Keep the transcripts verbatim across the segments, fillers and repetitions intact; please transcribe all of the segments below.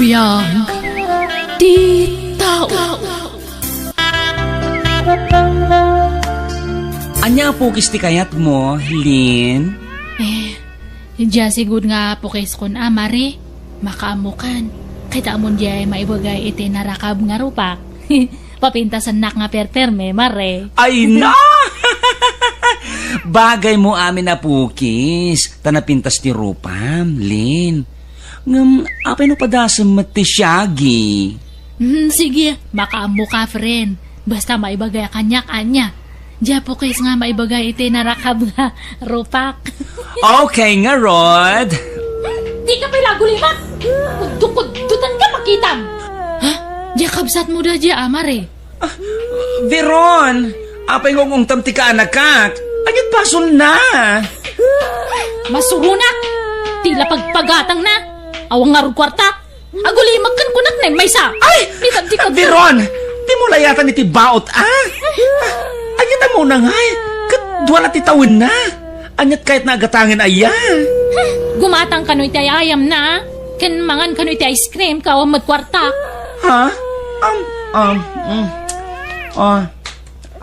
Biag ti tao. Ania a pukis ti kayatmo, Lin? Eh, dia sigud nga pukiskon a, Mare. Makaammokan. Ket ammon diay maibagay iti narakab nga rupak. Papintasennak nga perperme, Mare. Ay na! Bagaymo amin a pukis, ta napintas ti rupam, Lin. Ngem, apay no padasem met ti siagi? Hmm, sige, makaammoka, friend. Basta maibagay kaniak ania. Dia pukis nga maibagay iti narakab nga rupak. Okay ngarud. Dika pay la agulimak! Kuddo-kuddotan ka, makitam! Ha? Dia kabsatmo da dia, Mare? Ah, Veron, apay nga ungungtam ti kaanakak? Ania't basolna? Masuronak! Ti la pagpagatangna! Awan ngarud kuarta! Agulimak ken kunak na maysa! Ay! Ni, di ka Veron! Dimo layatan iti baot, a? Ania't ammona ngay? Ket dua la ti tawenna. Ania't kayatna a gatangen aya? Gumatang kano iti ay-ayamna, ken mangan kano iti ice cream, ket awan met kuarta. Ha? Um, um, mm. Ah,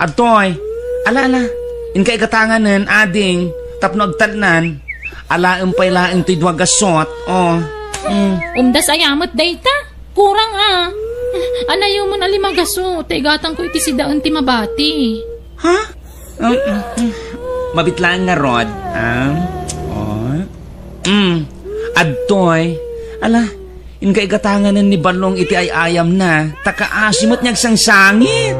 adtoy. Ala, ala. Inka igatanganen, ading, tapno agtalnan. Alaem pay laeng ti dua gasot. Oh. Mm. Umdas aya met dayta. Kurang a. Anayomon a lima gasot, ta igatangko iti sidaen ti mabati. Ha? Um, mm, mm. Mabit laeng ngarud, ah? Oh. Mm. Adtoy. Ala, inka igatanganen ni Balong iti ay-ayamna, ta kaasi met nga agsangsangit.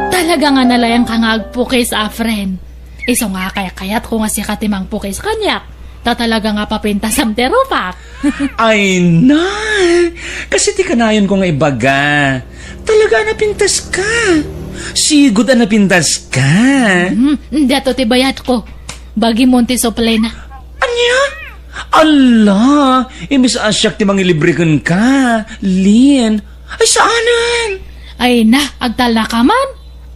Talaga nga nalayanka nga agpukis, a, friend. Isu nga kaykayatko nga sika ti mangpukis kaniak, ta talaga nga papintasam ti rupak. Ay na! Kasi ti kanayonko nga ibaga, talaga a napintaska. Sigud a napintaska. Hmm, diato ti bayadko. Bagimon ti suplena. Ania? Ala, imbes a siak ti mangilibre kenka, Lin. Ay, saanen? Ay na, agtalnaka man.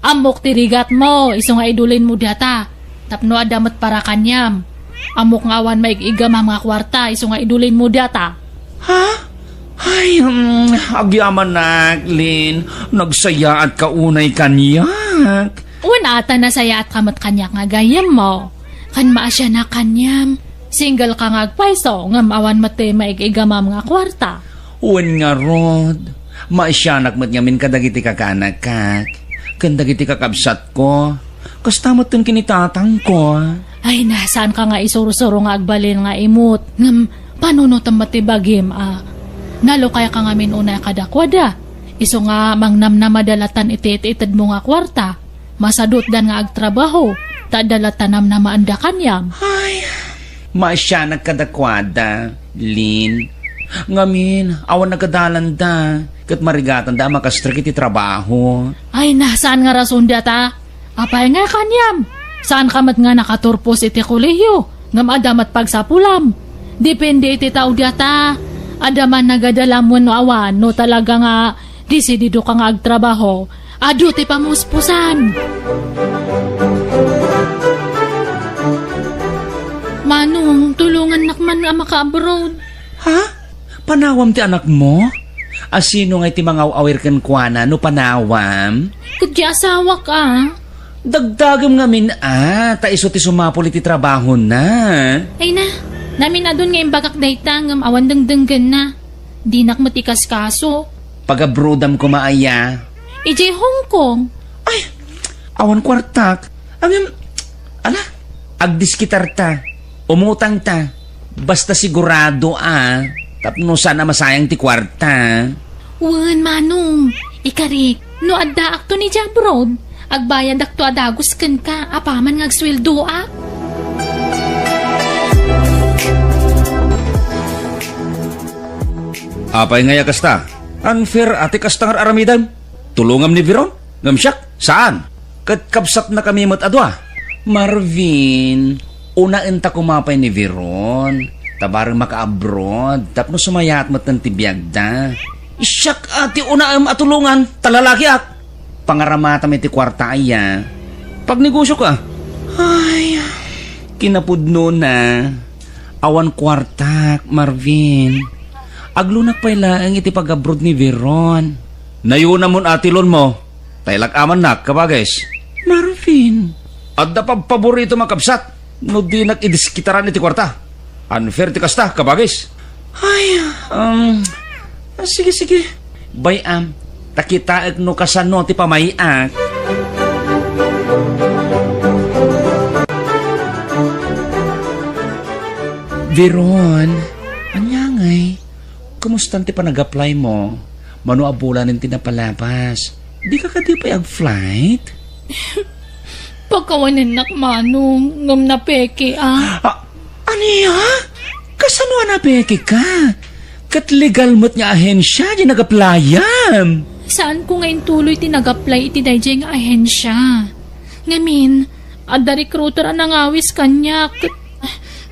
Ammok ti rigatmo, isu nga idulinmo diata. Tapno adda met para kaniam. Ammok nga awan maig-igamam nga kuarta, isu nga idulinmo diata. Ha? Ay, mm, agyamanak, Lin. Nagsayaatka unay kaniak. Wen, ata nasayaatka met kaniak nga gayyemmo. Ken maasianak kaniam. Single ka nga agpayso, ngem awan met ti maig-igamam nga kuarta. Wen ngarud, maasianak met ngamin kadagiti kakaanakak, ken dagiti kakabsatko, kasta met ken ni tatangko. Ay na, saanka nga isursuro nga agbalin nga imut, ngem panunotem met ti bagim a nalukayka ngamin unay kadakuada. Isu nga mangnamnamada latan iti it-itedmo nga kuarta. Masadutdan nga agtrabaho, ta adda latta namnamaanda kaniam. Ay, maasianak kadakuada, Lin. Ngamin, awan nagadalanda, ket marigatanda a makastrek iti trabaho. Ay na, saan nga rason data? Apay nga kaniam? Saanka met nga nakaturpos iti kolehiyo, ngem adda met pagsapulam. Depende iti tao data. Adda man nagadalam wenno awan, no talaga nga desididoka nga agtrabaho, adu ti pamuspusan. Manong, tulongannak man a maka-abroad. Ha? Panawam ti anakmo? A, sino ngay ti mangaw-awir kenkuana no panawam? Ket ti asawak a. Dagdagem ngamin a, ta isu ti sumapul iti trabahona. Ay na, naminadun nga imbagak dayta ngem awan dengdenggenna. Dinak met ikaskaso. Pagabrodam koma aya? Idiay Hong Kong. Ay, awan kuartak. Ngem, ala, agdiskitarta. Umutangta. Basta sigurado a, tapno saan a masayang ti kuarta. Wen, Manong, ikarik, no addaakto idiay abroad, agbayadakto a dagus kenka apaman nga agsueldoak. Apay ngay a kasta? Unfair a ti kasta nga ar-aramidem? Tulongam ni Veron, ngem siak, saan? Ket kabsatnakami met a dua. Marvin, unaenta koma pay ni Veron, ta bareng maka-abroad, tapno sumayaat metten ti biagda. Siak a ti unaem a tulongan, ta lalakiak. Pangaramatam iti kuarta aya. Pagnegosio ka. Ay, kinapudnona. Awan kuartak, Marvin. Aglonak pay laeng iti pag-abroad ni Veron. Nayonamon a ti loanmo, ta ilak-amannak, kabagis. Marvin. Adda pabpaboritom a kabsat no dinak idiskitaran iti kuarta. Unfair ti kasta, kabagis. Ay, um, sige, sige. Bay-am, ta kitaek no kasano ti pamay-ak. Veron, ania ngay? Kumustan ti panag-apply mo? Mano a bulan ti napalabas? Dika kadi pay ag-flight? Pakawanennak, Manong, ngem napeke, a. Ah, ania? Kasano a napeke ka? Ket legal met nga ahensya ti nag-apply-am. Saanko nga intuloy ti nag-apply iti daydiay nga ahensya. Ngamin, adda recruiter a nangawis kaniak.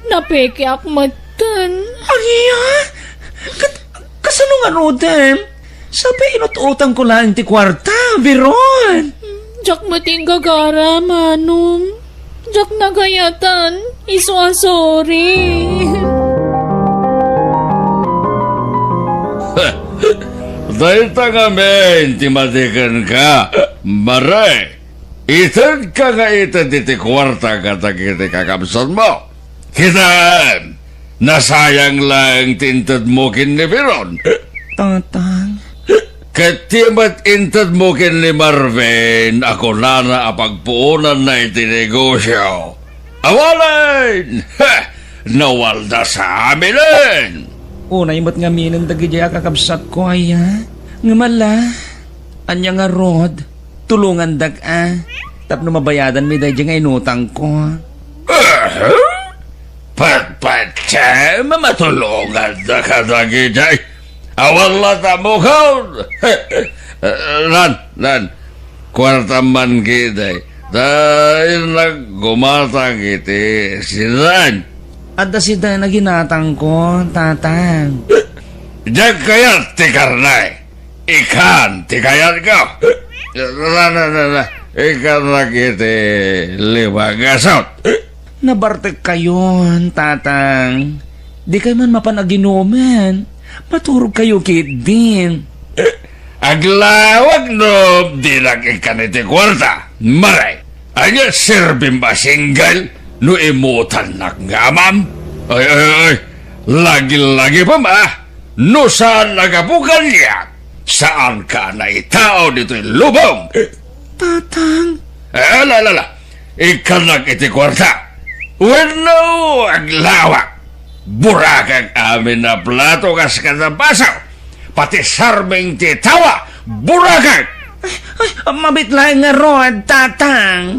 Napekeak metten. Ania? Ket kasano ngaruden? Sapay inut-utangko laeng ti kuarta, Veron. Diak met inggagara, Manong. Diak nagayatan. Isu a sorry. Dayta ngamin ti madi kenka, Mare. Itedka nga ited iti kuarta kadagiti kakabsatmo. Kitaem, nasayang laeng ti intedmo ken ni Veron. Tatang. Ket ti met intedmo ken ni Marvin a kunana a pagpuonanna iti negosio. Awanen! Ha! Nawalda sa aminen! Unay met ngaminen dagidiay a kakabsatko, aya. Ngem ala, ania ngarud? Tulongandak a, tapno mabayadanmi daydiay nga inutangko. Aha? Patpatiem a matulongandak a dagidiay. Awan latta mukon. Lan, lan. Kuartam man ketdi. Ta innak gumatang iti sidan. Adda sidan a ginatangko, tatang. Diak kayat ti karne. Ikan ti kayatko. Na, na, na, na. Ikannak iti lima nga asut. Nabartekkayon, tatang. Dikay man mapan aginuman. Maturogkayo ketdin. Aglawag no dinak ikkan iti kuarta, Mare. Ania serbim a single no imutannak nga amam? Ay, ay, ay. Lagi-lagi pa ma. No saan a gapu kaniak, saanka a naitao ditoy lubong. Tatang. Eh, ala, ala, ala. Ikkannak iti kuarta. Wenno aglawak. Burakak amin a plato kas kada baso. Pati sarming ti tawa, burakak. Ay, ay, mabit laeng ngarud, tatang.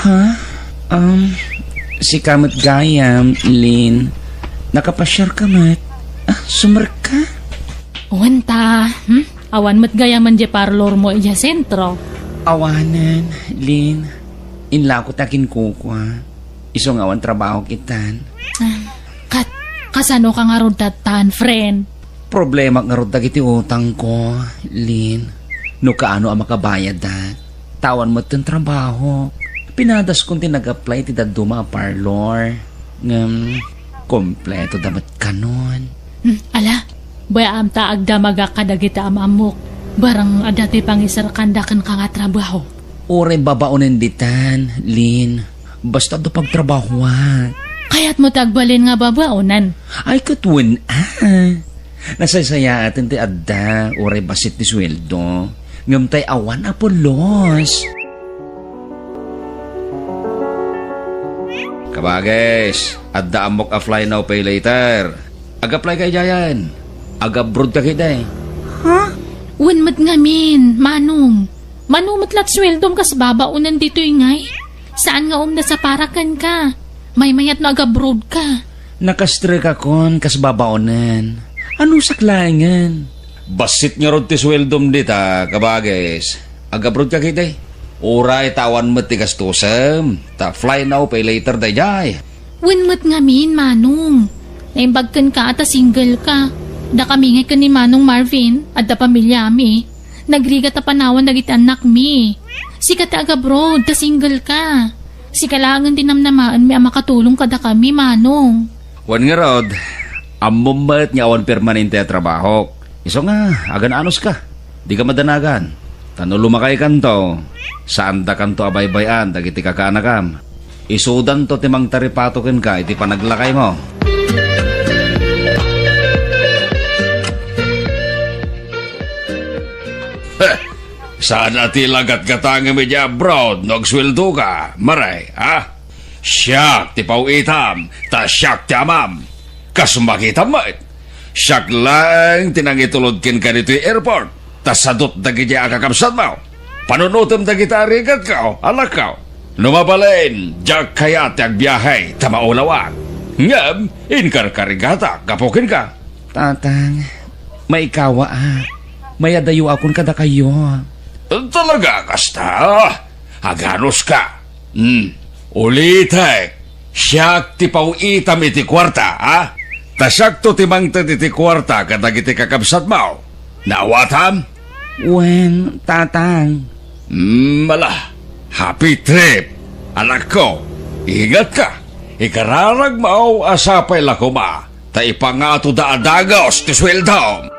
Ha? Um, sika met gayam, Lin. Nakapasiar ka met. Ah, sumrek ka? Wen ta, hmm? Awan met gayam diay parlor mo idiay sentro. Awanen, Lin. Inlako ta kinkukua. Isu nga awan trabaho kitan. Ah, kat, kasano ka ngarud tattan, friend? Problema ngarud dagiti utangko, Lin. No kaano a makabayadak. Ta awan metten trabaho. Pinadaskon ti nag-apply ti dadduma a parlor. Ngem, kompleto da met kanon. Hmm, ala, bay-am ta agdamagak kadagiti am-ammok. Barang adda ti pangiserkanda kenka nga trabaho. Uray babaonen ditan, Lin. Basta adda pagtrabahoak. Kayatmo ti agbalin nga babaonen? Ay, ket wen, a. Nasaysayaaten ti adda, uray bassit ti sueldo. Ngem tay awan a pulos. Kabagis, adda ammok a fly now pay later. Ag-apply ka idiayen. Ag-abroad ka ketdi. Ha? Wen met ngamin, Manong. Mano met lat sueldom kas babaonen ditoy ngay? Saan nga umda sa para kenka? Maymayat no ag-abroad ka. Nakastrekakon kas babaonen. Anusak laengen? Bassit ngarud ti sueldom dita, kabagis. Ag-abroad ka ketdi. Uray ta awan met ti gastusem, ta fly now, pay later daydiay. Wen met ngamin, Manong. Naimbag kenka ta single ka. Dakami ngay ken ni Manong Marvin, adda pamilyami. Nagrigat a panawan dagiti annakmi. Sika ti agabroad, ta single ka. Sika laengen ti namnamaenmi a makatulong kadakami, Manong. Wen ngarud, ammom met nga awan permanente a trabahok. Isu nga, agan-anos ka. Dika madanagan. Ta no lumakaykanto, saandakanto a baybay-an dagiti kakaanakam. Isudanto ti mangtaripato kenka iti panaglakaymo. Heh! Saan a ti lagatgatangem idiay abroad no agsueldoka, Mare, ha? Siak ti paw-itam, ta siak ti amam. Kas makitam met, siak laeng ti nangitulod kenka ditoy airport, ta sadut dagidiay a kakabsatmo. Panunotem dagita a rigatko, anakko. No mabalin, diak kayat ti agbiahe ta maulawak. Ngem, inkarkarigatak gapu kenka. Tatang, maikawaak. Mayadayoakon kadakayo. Talaga kasta? Aganos ka? Hmm. Ulitek, siak ti paw-itam iti kuarta, ha? Ta siakto ti mangted iti kuarta kadagiti kakabsatmo. Naawatam? Wen, Tatang. Hmm, ala. Happy trip, anakko. Ingatka. Ikararagmo a sapay la koma ta ipangatoda a dagus ti sueldom.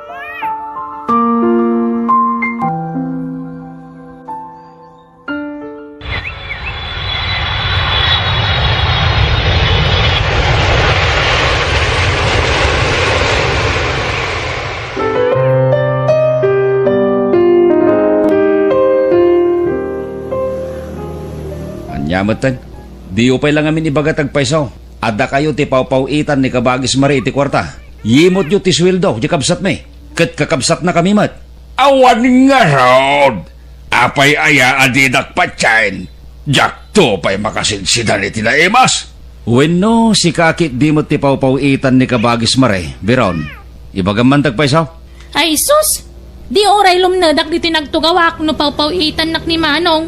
Ania metten? Diyo pay la ngamin ibaga ti agpayso. Adda kayo ti pawpaw-itan ni Kabagis Mare iti kuarta. Yimutyo ti sueldo ti kabsatmi, ket kakabsatnakami met. Awan ngarud! Apay aya a didak patien? Diakto pay makasidsidan iti naimas? Wenno, sika ketdi met ti pawpaw-itan ni Kabagis Mare, Biron? Ibagam man ti agpayso? Ay sus! Di uray lumnedak ditoy nagtugawak no pawpaw-itannak ni Manong.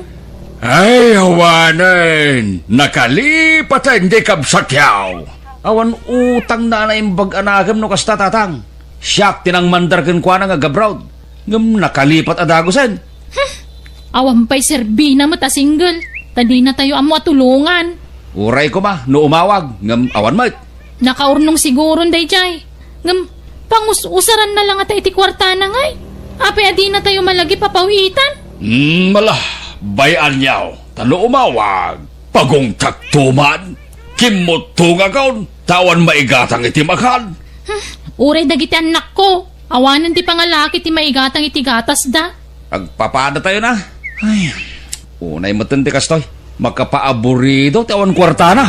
Ay, awanen! Nakalipaten di kabsatyo! Awan utangna a naimbag a nakem no kasta, Tatang. Siak ti nangmandar kenkuana nga agabroad. Ngem nakalipat a dagusen. Hmm. Awan pay serbina met a single, ta dinatayo ammo a tulongan. Uray koma no umawag, ngem awan met. Nakaurnong siguron daydiay. Ngem, pangus-usaranna la ngata iti kuartana ngay. Apay a dinatayo malagip a paw-itan? Hmm, ala, bay-anyo, ta no umawag, pagungtakto man. Kimmutto nga kaon, ta awan maigatang iti makan. Hmm, uray dagiti annakko, awanen ti pangalaki ti maigatang iti gatasda. Agpapadatayon a. Ay, unay metten ti kastoy. Makapaaburido ti awan kuartana.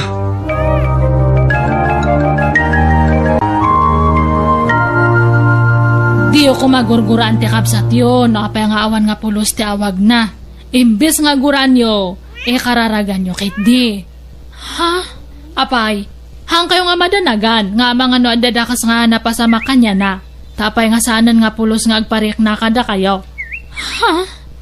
Diyo koma gurguraan ti kabsatyo no apay nga awan nga pulos ti awagna. Imbes nga guraanyo, ikararaganyo ketdi. Ha? Apay, haankayo nga madanagan nga amangan no adda dakes nga napasamak kaniana, ta apay nga saanen nga pulos nga agparikna kadakayo? Ha?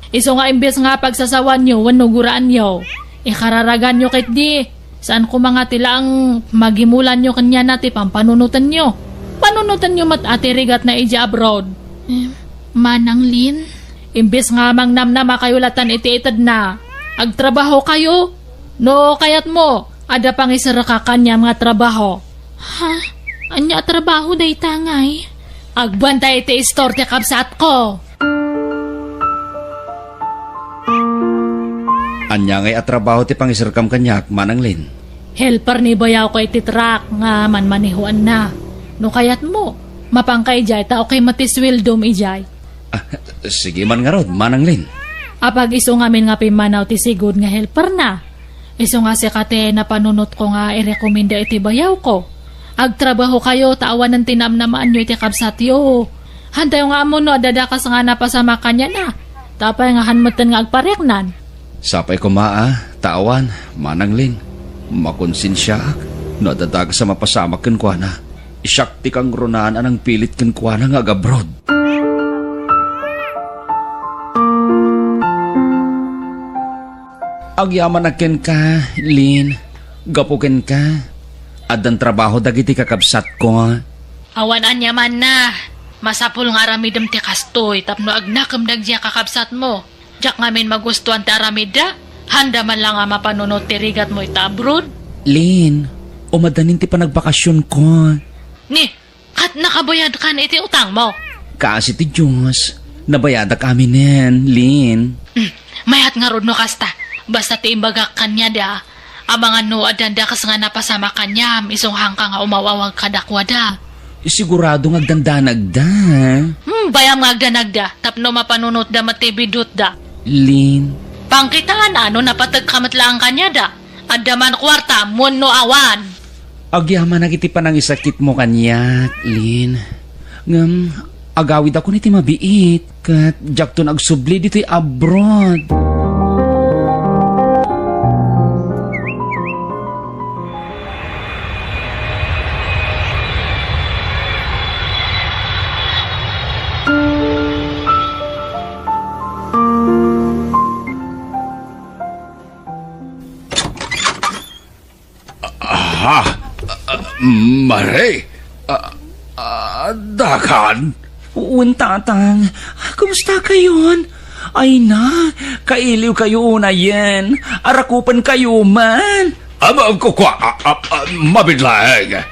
Isu nga imbes nga pagsasawanyo wenno guraanyo, ikararaganyo ketdi. Saan koma nga ti laeng magimulanyo kaniana ti pampanunotenyo. Panunotenyo met a ti rigatna idiay abroad. Em, Manang Lin? Imbes nga mangnamnamakayo latta iti itedna, agtrabahokayo. No kayatmo, adda pangiserrek kaniam nga trabaho. Ha? Ania a trabaho dayta ngay? Agbantay iti istor ti kabsatko. Ania ngay a trabaho ti pangiserkam kaniak, Manang Lin? Helper ni bayawko iti truck nga manmanehoanna. No kayatmo, mapanka idiay ta okay met ti sueldom idiay. Ah, sige man ngarud, Manang Lin. Apag isu ngamin nga pimmanaw ti sigud nga helperna. Isu nga sika ti napanunotko nga irekomenda iti bayawko. Agtrabahokayo ta awanen ti namnamaanyo iti kabsatyo. Hantayo nga ammo no adda dakes nga napasamak kaniana. Ta apay nga han metten nga agpariknan? Sapay koma a, ta awan, Manang Lin. Makonsensiaak no adda dakes a mapasamak kenkuana. Siak ti kangrunaan a nangpilit kenkuana nga agabroad. Agyamanak kenka, Lin. Gapu kenka, addan trabaho dagiti kakabsatko. Awan aniamanna. Masapul nga aramidem ti kastoy tapno agnakem dagiti a kakabsatmo. Diak ngamin magustuan ti aramidda. Handa man la nga mapanunot ti rigatmo ita abroad. Lin, umaddanin ti panagbakasionko. Ni, ket nakabayadkan iti utangmo? Kaasi ti Dios, nabayadak aminen, Lin. Hmm, mayat ngarud no kasta. Basta ti imbagak kaniada, amangan no addanda kas nga napasamak kaniam, isu nga haanka nga umaw-awag kadakuada. Sigurado nga agdandanagda. Hmm, bayam nga agdanagda, tapno mapanunotda met ti bidutda. Lin. Pangkitaan a no napategka met laeng kaniada. Adda man kuarta, wenno awan. Agyamanak iti panangisakitmo kaniak, Lin. Ngem, agawidakon iti mabiit, ket diakton agsubli ditoy abroad. Ah, ah, Mare? Ah, ah, dakan? Wen, Tatang. Kumusta kayon? Ay na, kailiw kayo unayen. Arakupan kayo man. Aba, kukua, ah, ah, ah, mabit laeng.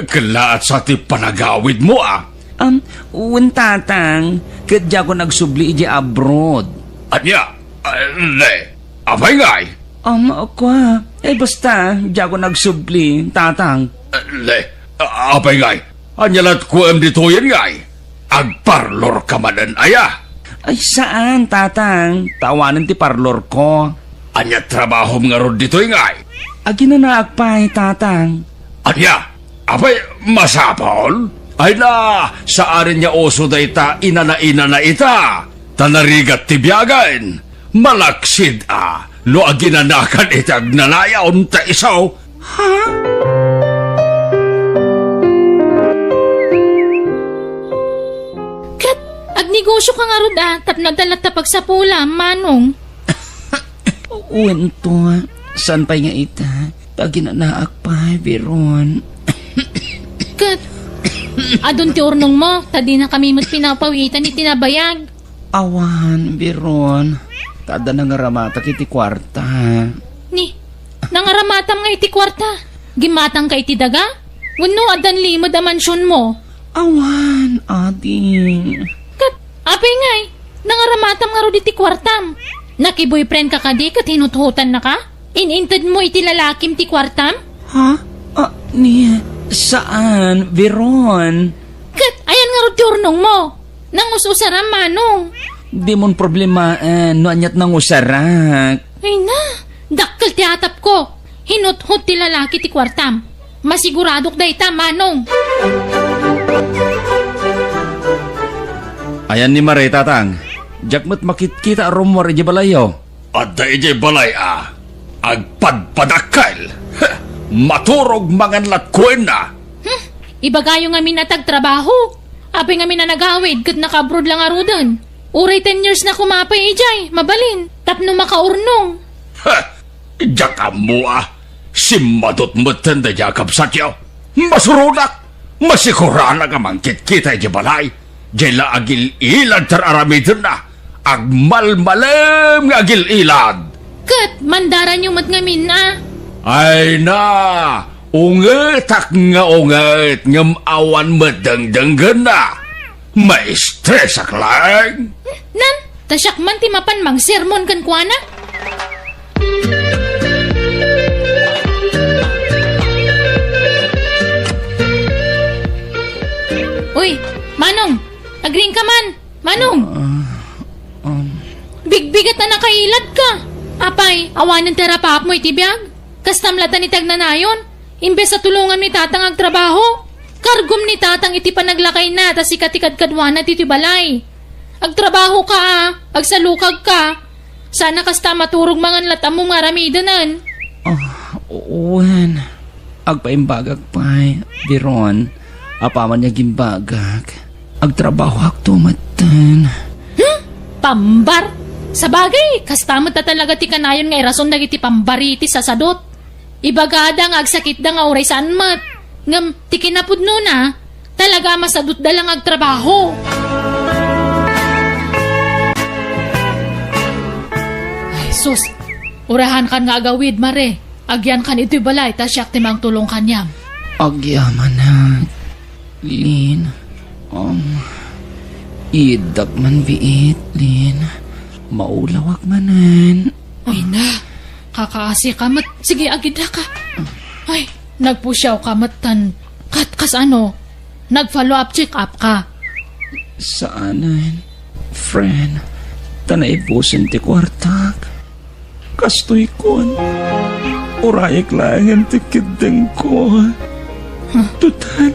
Kalaat sa ti panagawidmo, ah. Um, wen, Tatang, ket diakon agsubli idiay abroad. Ania? Ah, ne, apay ngay? Um, kua, eh, basta, diakon agsubli, Tatang. Ah, ne, ah, apay ngay? Ania lat kuem ditoyen ngay? Agparlor ka manen aya? Ay, saan, Tatang. Ta awanen ti parlor ko. Ania trabahom ngarud ditoy ngay? Aginanaak pay, Tatang. Ania? Apay, masapul? Ay na, saanen nga uso dayta inana-inana ita, ta narigat ti biagen. Malaksid a, no aginanakan iti agnanayon ta isu. Ha? Ket, agnegosio ka ngarud a, tapno adda latta pagsapulam, Manong. Wen to, saan pay nga ita? Aginanaak pay, Veron. Ket, adun ti urnongmo, ta dinakami met pinapawitan iti nabayag. Awan, Veron. Ta adda nangaramatak iti kuarta. Ni, nangaramatam nga iti kuarta? Gimmatangka iti daga? Wenno addan limed a mansionmo? Awan, ading. Ket, apay ngay, nangaramatam ngarud iti kuartam? Nakiboyfriendka kadi ket hinuthotannaka? In-intedmo iti lalakim ti kuartam? Ha? Ah, ni, saan, Veron? Ket ayan ngarud ti urnongmo? Nangus-usaram, Manong. Dimon problemaen no aniat nangusarak. Ay na, dakkel ti atapko. Hinuthot ti lalaki ti kuartam. Masiguradok dayta, Manong. Ayan ni Mare, Tatang. Diak met makitkita a rummuar idiay balayyo. Adda idiay balay a agpadpadakkel. Heh, maturog mangan lat kuenna. Hmm, ibagayo ngamin a ti agtrabaho. Apay ngamin a nagawid ket nakaabroad la ngaruden. Uray ten years na koma pay idiay, mabalin, tapno makaurnong. Heh, diak ammo a. Simmadot metten daydiay a kabsatyo. Masuronak, masikuranak a mangkitkita idiay balay. Diay la agil-ilad ti ar-aramidenna. Agmalmalem nga agil-ilad. Ket mandaranyo met ngamin a. Ay na, ungetak nga unget ngem awan met dengdenggenna. Maistresak laeng. Nan, ta siak man ti mapan mangsermon kenkuana. Uy, Manong, agriingka man. Manong! Ah, um. Bigbigat a nakailadka. Apay, awanen ti arapapmo iti biag? Kastam latta ni ti agnanayon. Imbes a tulongam ni Tatang agtrabaho, kargom ni Tatang iti panaglakayna ta sika ti kadkaduana ditoy balay. Agtrabahoka a, agsalukagka. Sana kasta a maturog mangan lat ammom nga aramidenen. Ah, wen. Agpaimbagak pay, Veron. Apaman nga agimbagak, agtrabahoakto metten. Hmm? Pambar! Sabagay, kasta met a talaga ti kanayon nga irason dagiti pambari ti sasadot. Ibagada nga agsakitda nga uray saan met. Ngem ti kinapudnona, talaga a masadutda la nga agtrabaho. Ay, sus. Urahankan nga agawid, Mare. Agyankan itoy balay ta siak ti mangtulong kaniam. Agyamanak, Lin. Um, iddak man biit, Lin. Maulawak manen. Ay na, kakaasi ka met. Sige, agidda ka. Ay, nagpusiaw ka met tan. Kat, kas ano? Nag-follow up check up ka? Saanen, friend. Ta naibusen ti kuartak. Kastoy kon, urayek laengen ti keddengko. Huh? Total,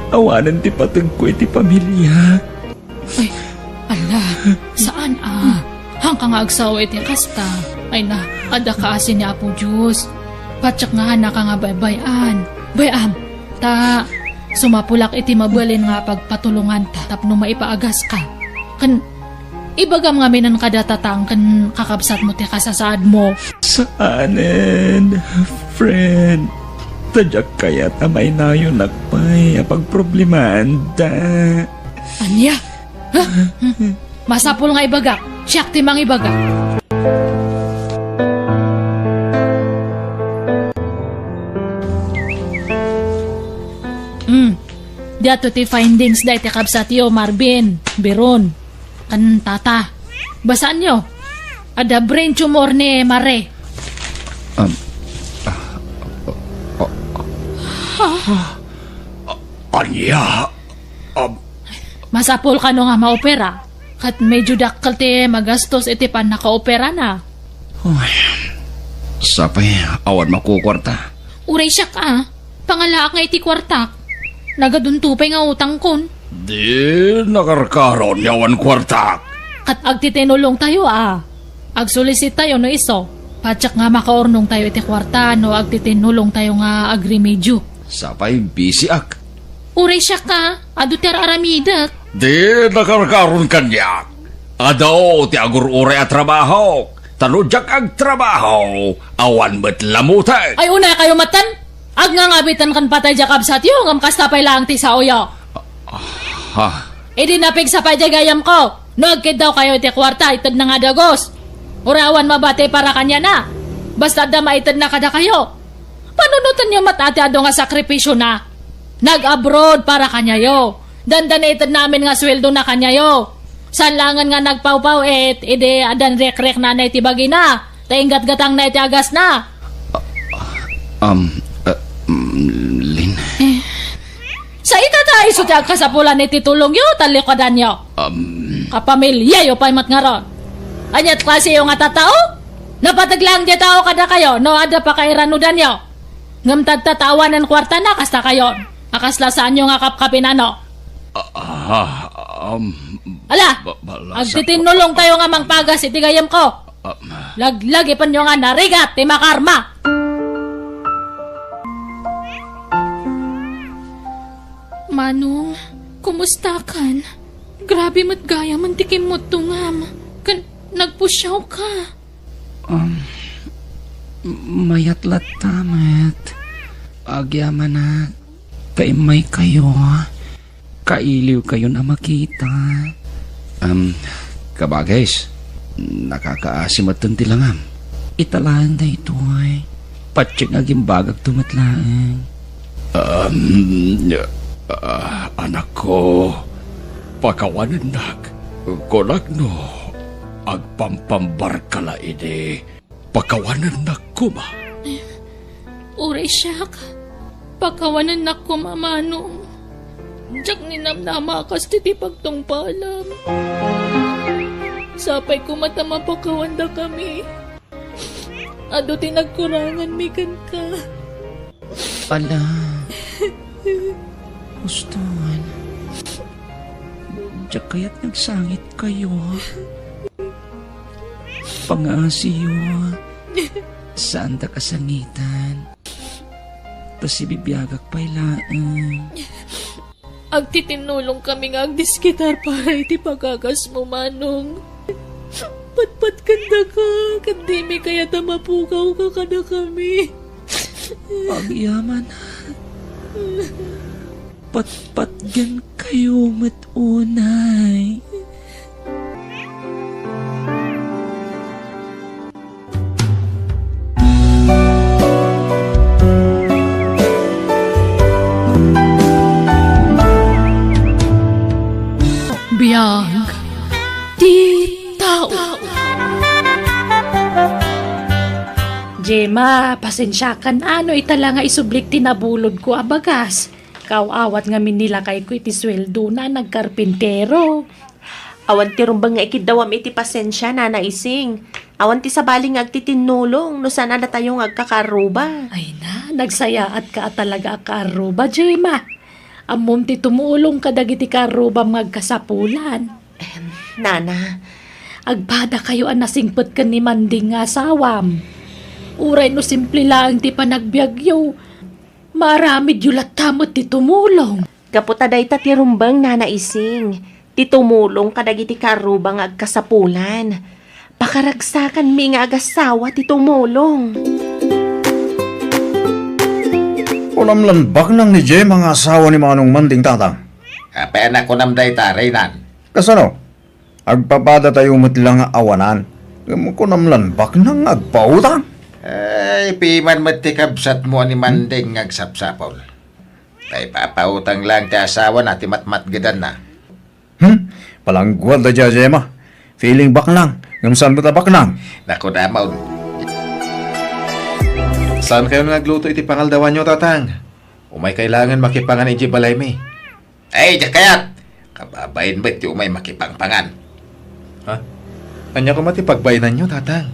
awanen ti pategko iti pamiliak. Ay, ala, saan a? Haanka nga agsao iti kasta. Ay na, adda kaasi ni Apo Dios. Patiek nga haanka nga baybay-an. Bay-am, ta sumapulak iti mabalin nga pagpatulonganta tapno maipaagaska. Ken ibagam ngamin kada tatang ken kakabsatmo ti kasasaadmo. Saanen, friend. Ta diak kayat a mainayonak pay a pagproblemaanda. Ania? Ha? Masapul nga ibagak. Siak ti mangibaga. Hmm. Diato ti findings dayta kabsatyo, Marvin, Biron, ken Tata. Basaanyo. Adda brain tumor ni Mare. Um, ah, ah, ah, ah, ania? Um, Masapul kano nga maopera, ket medyo dakkel ti magastos iti pannakaoperana. Uy, sapay awan makukuarta. Uray siak a, pangalaak nga iti kuartak. Nagadunto pay nga utangkon. Di nakarkaron nga awan kuartak. Ket agtitinulongtayo a. Agsulisitayo no isu. Patiek nga makaurnongtayo iti kuarta no agtitinulongtayo nga agremedyo. Sapay bisiak. Uray siak a, adu ti ar-aramidek. Di nakarkaron kaniak. Adu ti agur-uray a trabahok. Ta no diak agtrabaho, awan met lamutek. Ay, unay kayo matan? Agngangabitan ken patay diak kabsatyo, ngem kasta pay laeng ti saoyo. Ah, ha? Idi napigsa pay diay gayamko. No agkiddaw kayo iti kuarta, itedna nga dagus. Uray awan mabati para kaniana. Basta adda maitedna kadakayo. Panunotenyo met ti adu nga sakripisiona. Nag-abroad para kaniayo. Dandani itedna amin nga sueldona kaniayo. Saan laengen nga nagpawpaw-it, idi addan rekreknana iti bagina. Ta inggatgatangna iti agasna. Um, uh, mm, Lin. Eh. Sa ita ta isu ti agkasapulan iti tulongyo, talikudanyo. Um. Kapamilyayo pay met ngarud. Ania ti klasiyo nga tattao? Napateg laeng diay tao kadakayo no adda pakairanudanyo. Ngem tadta ta awanen kuartana kasta kayon. A kasla saanyo nga kapkapinano. Ah, um, Ala, ba-, bala sa- agtitinulongtayo nga mangpagas iti gayamko. Ah, ma- Laglagipenyo nga narigat ti makarma. Manong, kumustakan? Grabe met gayamen ti kimmutungam. Ken nagpusiawka. Um, mayat latta met. Agyamanak, ta immaykayo. Kailiwkayon a makita. Um, kabagis, nakakaasi metten ti langam. Ita laeng daytoy. Patien nga agimbagakto met laeng. Um, ah, anakko, pakawanennak. Kunak no, agpampambarka la idi, pakawanennak koma. Uray siak, pakawanennak koma, Manong. Diak ninamnama a kas ti pagtungpalam. Sapay koma ta mapakawandakami. Adu ti nagkuranganmi kenka. Ala. Uston. Diak kayat nga agsangitkayo. Pangaasiyo. Saandak a sangitan. Ta sibibiagak pay laeng. Agtitinulongkami nga agdiskitar para iti pagagasmo, Manong. Patpatgen daka, ket dimi kayat a mapukawka kadakami. Agyamanak. Patpatgenkayo met unay. Biag ti tao. Gemma, pasensiakan a no ita la nga isublik ti nabulodko a bagas. Kaaw-awat ngamin ni lakayko iti sueldona a nagkarpintero. Awan ti rumbeng nga ikiddawam iti pasensia, Nana Ising. Awan ti sabali nga agtitinnulong no saan a datayo nga agkakaarruba. Ay na, nagsayaatka a talaga a kaarruba, Gemma. Ammom ti tumulong kadagiti kaarrubam nga agkasapulan. Em, Nana. Agpadakayo a nasingpet ken ni Manding nga asawam. Uray no simple laeng ti panagbiagyo, maaramidyo latta met ti tumulong. Gapu ta dayta ti rumbeng, Nana Ising, ti tumulong kadagiti kaarruba nga agkasapulan. Pakaragsakanmi nga agasawa ti tumulong. Kunam lan baknang ni Gemma nga asawa ni Manong Manding, Tatang. Apay a nakunam dayta, Reynan? Kasano? Agpapadatayo met la nga awanan. Ngem kunam lan baknang nga agpautang? Ay, piman met ti kabsatmo a ni Manding nga agsapsapul. Ta ipapautang laeng ti asawana ti matmatgedanna. Hmm? Palangguad daydiay a Gemma. Feeling baknang. Ngem saan met a baknang? Naku, damon. Saankayon nga agluto iti pangaldawanyo, Tatang? Umay kailangan makipangan idiay balaymi. Ay, diak kayat! Kababain met ti umay makipangpangan. Ha? Ania koma ti pagbainanyo, Tatang?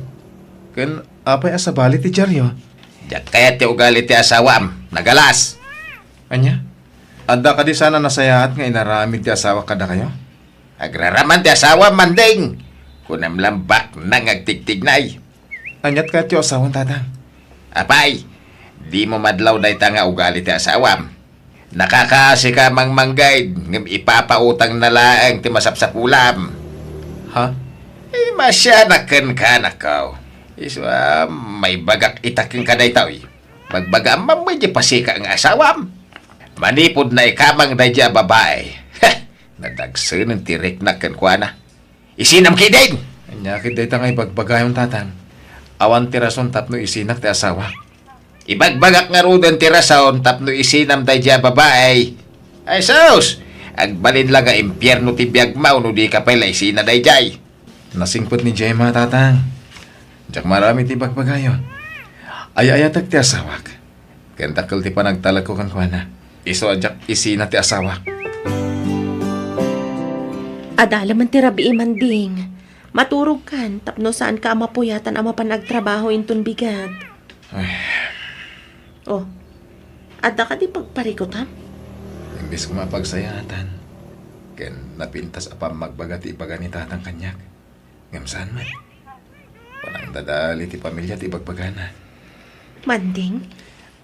Ken apay a sabali ti diaryo? Diak kayat ti ugali ti asawam. Nagalas! Ania? Adda kadi saan a nasayaat nga inaramid ti asawak kadakayo? Agraraman ti asawam, Manding! Kunam lang baknang nga agtigtignay. Aniat kayatyo a sawen, Tatang? Apay, dimo madlaw dayta nga ugali ti asawam. Nakakaasika a mangmanggaid, ngem ipapautangna laeng ti masapsapulam. Ha? Eh, masianak kenka, nakaw. Isu a, maibagak ita kenka daytoy. Bagbagaam man met diay pasika nga asawam. Manipud naikamang daydiay a babai. Heh! Nadagsenen ti riknak kenkuana. Isinam ketdin! Ania ket dayta nga ibagbagayon, Tatang? Awan ti rason tapno isinak ti asawak. Ibagbagak ngaruden ti rason tapno isinam daydiay a babai. Ay sus! Agbalin la nga impierno ti biagmo no di ka pay la isina daydiay. Nasingpet ni Gemma, Tatang. Diak maaramid ti ibagbagayo. Ay-ayatek ti asawak. Ken dakkel ti panagtalekko kenkuana. Isu a diak isina ti asawak. Adda laeng ti rabii, Manding. Maturogkan tapno saanka a mapuyatan a mapan agtrabaho inton bigat. Ay. Oh, adda kadi pagparikutam? Imbes koma a pagsayaatan, ken napintas a pammagbaga ti ibaga ni Tatang kaniak. Ngem saan met. Panangdadael iti pamilia ti ibagbagana. Manding?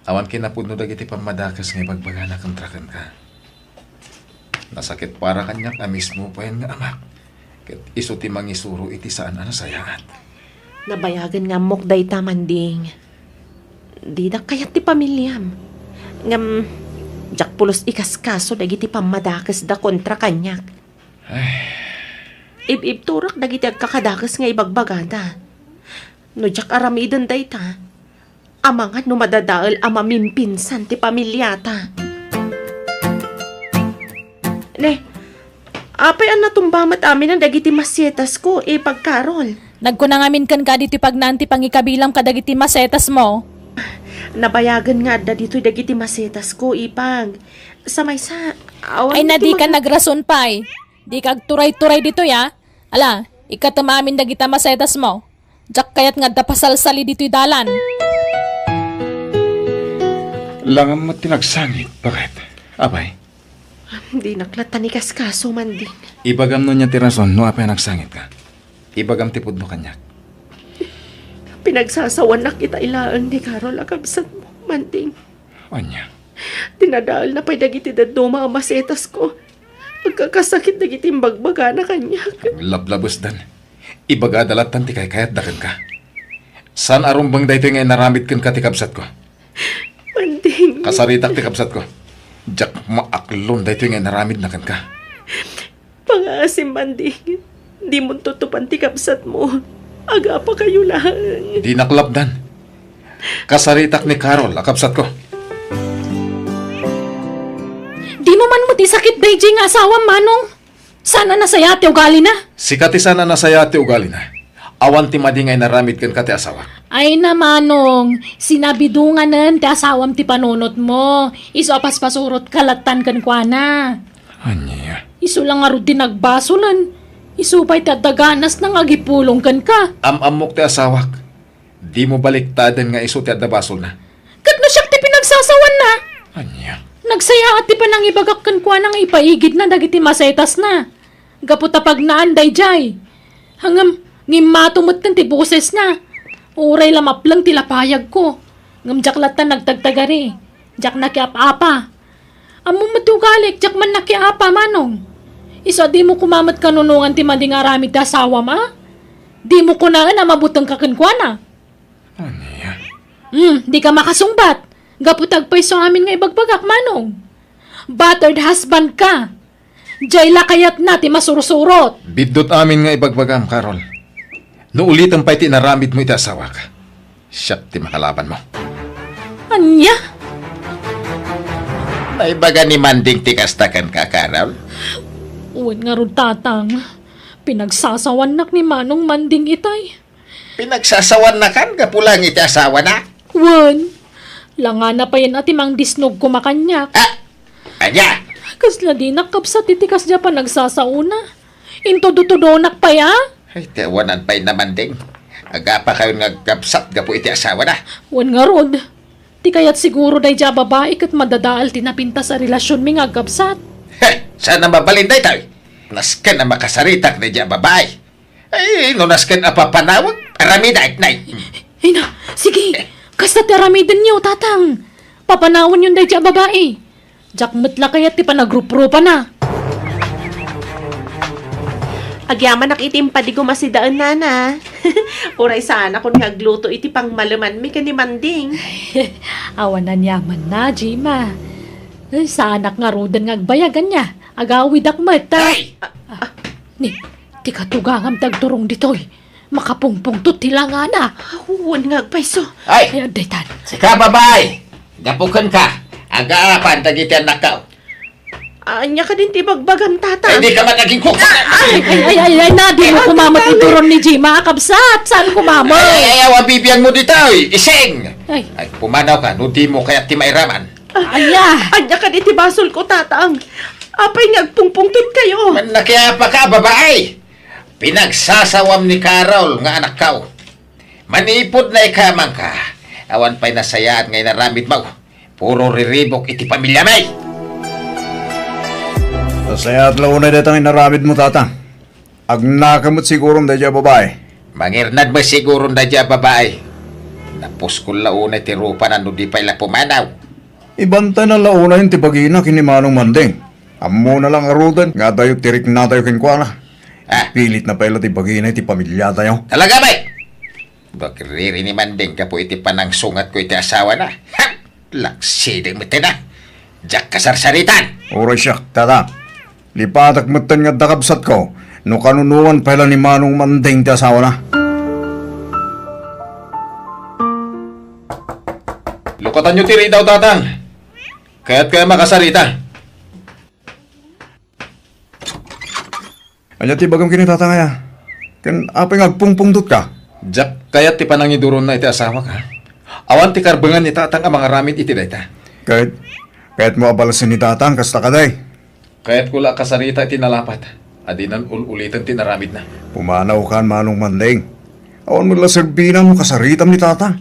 Awan kinapudno dagiti pammadakes nga ibagbagana kontra kenka. Nasakit para kaniak a mismo payen nga amak, ket isu ti mangisuro iti saan a nasayaat. Nabayagen nga ammok dayta, Manding. Didak kayat ti pamiliam. Ngem, diak pulos ikaskaso dagiti pammadakesda kontra kaniak. Ay. Ib-ibturak dagiti agkakadakes nga ibagbagada. No diak aramiden dayta, amangan no madadael a mamimpinsan ti pamiliata. Ne, apay a natumba met amin dagiti masetasko, Ipag Carol? Nagkuna ngamin kenka ditoy pagnaan ti pangikabilam kadagiti masetasmo. Nabayagen nga adda ditoy dagiti masetasko, Ipag. Sa maysa, awan Ay, met ti nadika maga- nagrason pay. Dika agturay-turay ditoy, a. Ala, ikkatem amin dagita masetasmo. Diak kayat nga adda pasalsali ditoy dalan. Langam met ti nagsangit, baket. Apay? Dinak latta nikaskaso, Manding. Ibagam no ania ti rason no apay a nagsangitka. Ibagam ti pudno kaniak. Pinagsasawanak ita ilaeng ni Carol a kabsatmo, Manding. Ania? Dinadaelna pay dagiti dadduma a masetasko. Agkakasakit dagiti imbagbagana kaniak. Aglablabesdan. Ibagada lattan ti kaykayatda kenka. Saan a rumbeng daytoy nga inaramid kenka ti kabsatko. Manding. Kasaritak ti kabsatko. Diak maaklon daytoy nga inaramidna kenka. Pangaasim, Manding. Dimon tutupan ti kabsatmo. Agapakayo laeng. Dinak lapdan. Kasaritak ni Carol a kabsatko. Dimo man met isakit daydiay nga asawam, Manong. Saan a nasayaat ti ugalina? Sika ti saan a nasayaat ti ugalina. Awan ti madi nga inaramid kenka ti asawak. Ay na, Manong, sinabidonganen ti asawam ti panunotmo. Isu a paspasurotka lattan kenkuana. Ania? Isu la ngarud ti nagbasolen. Isu pay ti adda ganasna nga agipulong kenka. Am-ammok ti asawak. Dimo baliktaden nga isu ti adda basolna. Ket no siak ti pinagsasawanna? Ania? Nagsayaat ti panangibagak kenkuana nga ipaigidna dagiti masetasna. Gapu ta pagnaan daydiay. Ngem, ngimmato metten ti bosesna. Uray la mapleng ti lapayagko. Ngem diak latta nagtagtagari. Diak nakiap-apa. Ammom met ti ugalik, diak man nakiapa, Manong. Isu a dimo koma met kanunongan ti madi nga aramid ti asawam, a? Dimo kunaen a mabutengka kenkuana. Ania? Hmm, dika makasungbat. Gapu ta agpayso amin nga ibagbagak, Manong. Battered husband ka. Diay la kayatna ti masursurot. Biddut amin nga ibagbagam, Carol. No uliten pay ti inaramidmo iti asawak, siak ti makalabanmo. Ania? Naibaga ni Manding ti kasta kenka, Carol? Wen ngarud, Tatang. Pinagsasawannak ni Manong Manding itay. Pinagsasawannakan gapu laeng iti asawana? Wen. Langana payen a ti mangdisnog koma kaniak. Ah! Ania? Kasla dinak kabsat iti kasdiay a panagsasaona. Intudotudonak pay a? Ay, ti awanan pay na, Manding. Agapakayon nga agkabsat gapu iti asawana. Wen ngarud. Ti kayat siguro daydiay a babai ket madadael ti napintas a relasionmi nga agkabsat. Heh! Saan a mabalin daytoy? Nasken a makasaritak daydiay a babai. Ay, no nasken a papanawek, aramidek, nay. Ay na, sige. Kasta ti aramidenyo, Tatang. Papanawenyon daydiay a babai. Diak met la kayat ti panagruprupana. Agyamanak iti impadigom a sidaen, Nana. Uray saanakon nga agluto iti pangmalemanmi ken ni Manding. Awan aniamanna, Jima. Ay, saanak ngaruden nga agbayag, ania. Agawidak met, a. Ay! Ah, ah, ni, ti katugangam ti agturong ditoy. Makapungpungtot ti langana. Wen nga agpayso. Ay! Ay, adda itan. Sika, babai! Gapu kenka, agaapan dagiti annakko. Ania kadin ti ibagbagam, Tatang? Ay, dika man agingkok. Ay, ay, ay, ay, ay, na, dimo koma met ituron ni Jima, kabsat. Saan koma met? Ay, ay, ay, awan bibiangmo ditoy. Ising! Ay. Ay, pumanawka, no dimo kayat ti mairaman. Ania? Ania kadi ti basolko, Tatang? Apay nga agpungpungtotkayo? Mannakiapaka, babai! Pinagsasawam ni Carol nga anakko. Manipud naikamangka, awan pay nasayaat nga inaramidmo. Puro riribuk iti pamilyami! Nasayaat la unay dayta nga inaramidmo, Tatang. Agnaka met sigurom daydiay a babai. Mangirnad met sigurom daydiay a babai. Napuskol la unay ti rupana no di pay la pumanaw. Ibantayna la unay ti bagina ken ni Manong Manding. Ammona la ngaruden nga adayo ti riknatayo kenkuana. Ah. Ipilitna pay la ti bagina iti pamilyatayo. Talaga, bay? Bagriri ni Manding gapu iti panangsungatko iti asawana. Ha! Laksideng metten a. Diak kasarsaritan. Uray siak, Tatang. Lipatek metten nga adda kabsatko no kanunongan pay la ni Manong Manding ti asawana. Lukatanyo ti ridaw, Tatang. Kayatko a makasarita. Ania ti ibagam ken ni Tatang aya? Ken apay nga agpungpungtotka? Diak kayat ti panangiduronna iti asawak, ha? Awan ti karbengan ni Tatang a mangaramid iti dayta. Ket, kayatmo a balasen ni Tatang, kasta kadi? Kayatko la a kasarita iti nalapat a dinan ul-uliten ti inaramidna. Pumanawkan, Manong Manding. Awan met la serbina no kasaritam ni Tatang.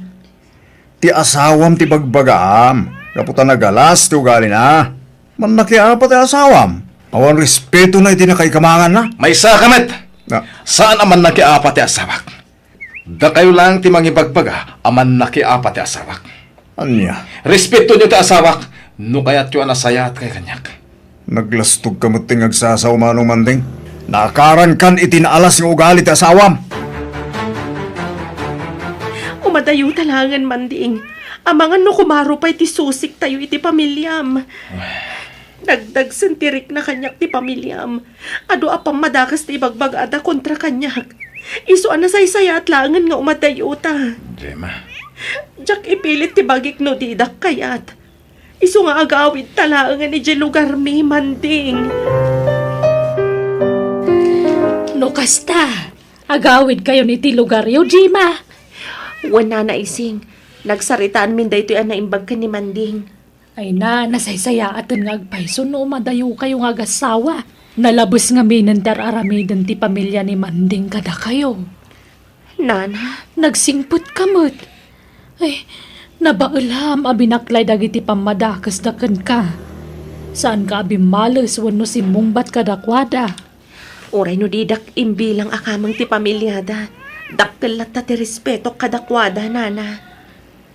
Ti asawam ti bagbagaam, gapu ta nagalas ti ugalina. Mannakiapa ti asawam. Awan respetona iti nakaikamanganna. Maysaka met! Na- Saan a mannakiapa ti asawak. Dakayo laeng ti mangibagbaga a mannakiapa ti asawak. Ania? Respetonyo ti asawak no kayatyo a nasayaat kaniak. Naglastogka met ti nga agsasaw, Manong Manding. Naakarankan iti naalas nga ugali ti asawam. Umadayota laengen, Manding. Amangan no kumaro pay ti susiktayo iti pamiliam. Nagdagsen ti rikna kaniak ti pamiliam. Adu a pammadakes ti ibagbagada kontra kaniak. Isu a nasaysayaat laengen nga umadayota. Gemma. Diak ipilit ti bagik no didak kayat. Isu nga agawidta laengen idiay lugarmi, Manding. No kasta, agawidkayon iti lugaryo, Gemma. Wen, Nana Ising, nagsaritaanmin daytoy a naimbag ken ni Manding. Ay na, nasaysayaaten nga agpayso no umadayokayo nga agassawa. Nalabes ngaminen ti ar-aramiden ti pamilya ni Manding kadakayo. Nana? Nagsingpet ka met. Ay, nabaelam a binaklay dagiti pammadakesda kenka. Saanka a bimmales wenno simmungbat kadakuada. Uray no didak imbilang a kameng ti pamiliada, dakkel latta ti respetok kadakuada, Nana.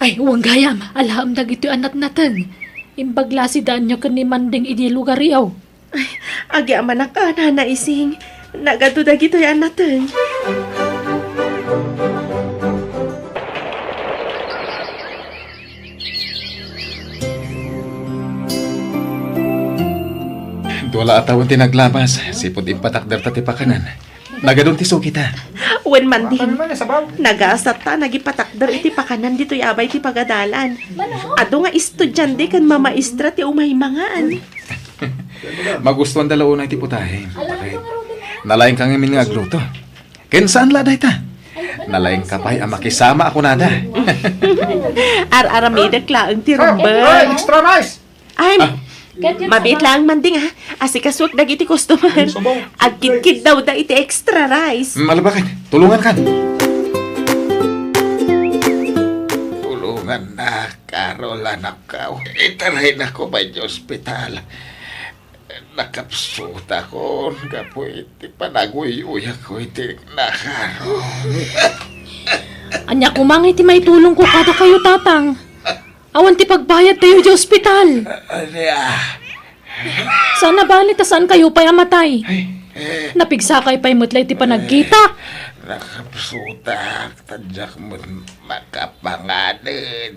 Ay, wen gayam, alaem dagitoy a natnateng. Imbag la a sidaanyo ken ni Manding idiay lugaryo. Ay, agyamanak a, Nana Ising. Nagadu dagitoy a nateng. Dua la a tawen ti naglabas, sipud impatakderta ti pakanan. Nagadun ti sugita. Wen, Manding. Nagasat ta nagipatakder iti pakanan ditoy abay ti pagadalan. Adu nga estudiante ken mamaestra ti umay mangan. Magustuanda la unay ti putahe. Nalaingka ngamin nga agluto. Ken saan la dayta? Nalaingka pay a makisama a kunada. Ar-aramidek laeng ti rumbeng. Ay, extra rice! Ay, mabiit laeng, Manding, ha? Asikasuek dagiti customer. Agkidkiddawda iti extra rice. Mm, ala baket, tulongankan. Tulongannak, Carol, anakko. Itaraynakon pay iti ospital. Nakapsutakon gapu iti panaguyuyakko iti nakaro. Ania koma ngay ti maitulongko kadakayo, Tatang? Awan ti pagbayadtayo iti ospital. Ania? Saan a bali ta saankayo pay a matay. Ay, eh. Napigsakay pay met la iti panagkita. Nakapsutak, ta diak met makapanganen.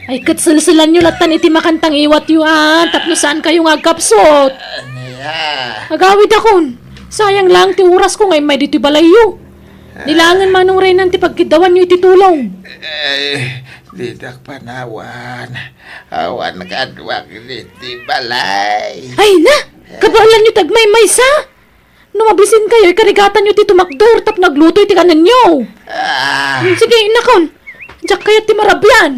Ay, ket selselanyo lattan iti makantangiwatyo, a, tapno saankayo nga agkapsut. Ania? Agawidakon. Sayang laeng ti orasko nga immay ditoy balayyo. Di laengen manong raynan ti pagkiddawanyo iti tulong. Eh, didak panawan. Awan kaduak ditoy balay. Ay na! Kabaelanyo ti agmaymaysa! No mabisinkayo, ikarigatanyo ti tumakder tapno agluto iti kanenyo. Ah. Hmm, sige, innakon. Diak kayat ti marabian.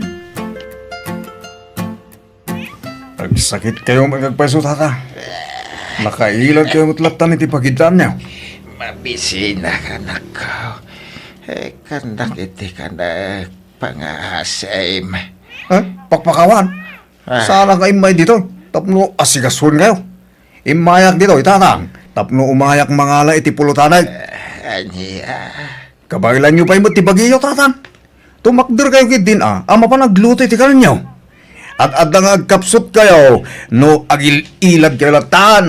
Agsakitkayo met nga agpayso, Tata. Nakailadkayo met lattan iti pagiddaanyo. Mabisinak, anakko. Eh, kandak iti kanak pangasim. Eh, pakpakawan? Ah. Saan nga immay ditoy tapno asikasuenkayo? Immayak ditoy, Tatang, tapno umayak mangala iti pulotami. Eh, ania? Kabaelanyo pay met ti bagiyo, Tatang. Tumakderkayo ketdin a, a mapan agluto iti kanenyo. Ad-adda nga agkapsutkayo no agil-iladkayo lattan.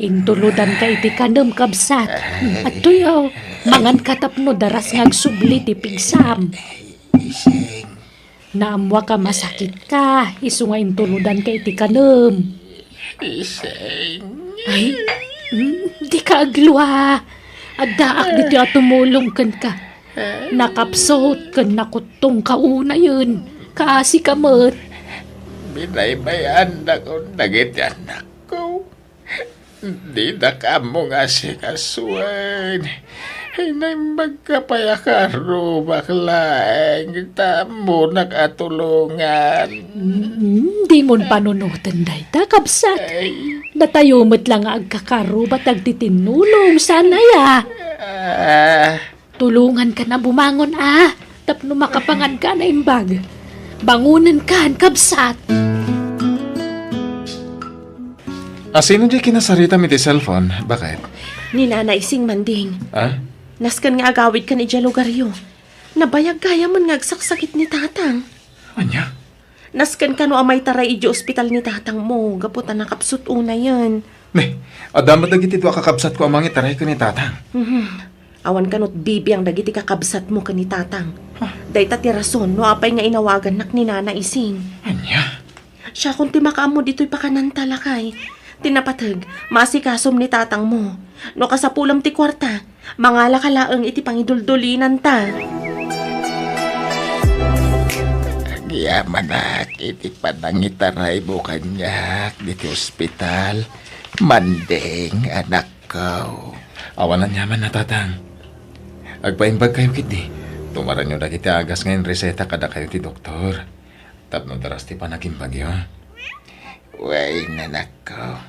Intulodanka iti kanem, kabsat. Adtoy, o, manganka tapno daras nga agsubli ti pigsam. Ising. Naammoak a masakitka, isu nga intulodanka iti kanem. Ising. Ay, mm, dika aglua. Addaak ditoy a tumulong kenka. Nakapsut ken nakuttongka unayen. Kaasika met. Binaybay-annakon dagiti annakko. Didak ammo nga asikasuen. Naimbagka pay a karrubak laeng ta ammonak a tulongan. Mm, dimon panunoten dayta, kabsat. Ay. Datayo met la nga agkakarruba ti agtitinnulong, saan aya? Ah. Tulongankan a bumangon a, tapno makapanganka a naimbag. Bangonenkan, kabsat. A, sino diay kinasaritam iti cellphone? Baket? Ni Nana Ising, Manding. Ah? Nasken nga agawidkan idiay lugaryo. Nabayag gayamen nga agsaksakit ni Tatang. Ania? Nasken kano a maitaray idiay ospital ni tatangmo gapu ta nakapsut unayen. Ne, adda met dagiti dua a kakabsatko a mangitaray ken ni tatang. Mhm. Awan kano bibiang dagiti kakabsatmo ken ni tatang. Huh? Dayta ti rason no apay nga inawagannak ni Nana Ising. Ania? Siakon ti makaammo ditoy pakananta, lakay. Ti napateg, maasikasom ni tatangmo. No kasapulam ti kuarta, mangalaka laeng iti pangiduldulinanta. Agyamanak iti panangitaraymo kaniak ditoy ospital, Manding, anakko. Awan aniaman a, tatang. Agpaimbagkayo ketdi. Tumaranyo dagiti agas nga inreseta kadakayo ti doktor. Tapno daras ti panagimbagyo. Wen, anakko.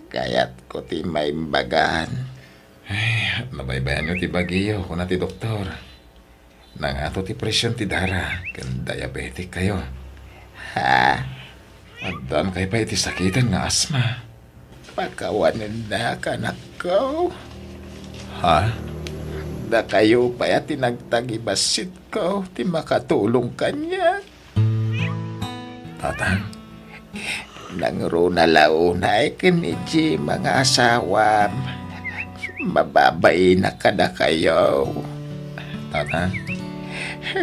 Kayatko ti maimbagan. Ay, nabaybayanyo ti bagiyo, kuna ti doktor. Nangato ti presion ti dara, ken diabetic kayo. Ha? Addan kay pay ti sakiten nga asma. Pakawanennak, anakko. Ha? Dakayo pay a ti nagtagibassit ko ti makatulong kaniak. Tatang? Nangruna la unay ken ni Jim nga asawam. Mababainak kadakayo. Tatang?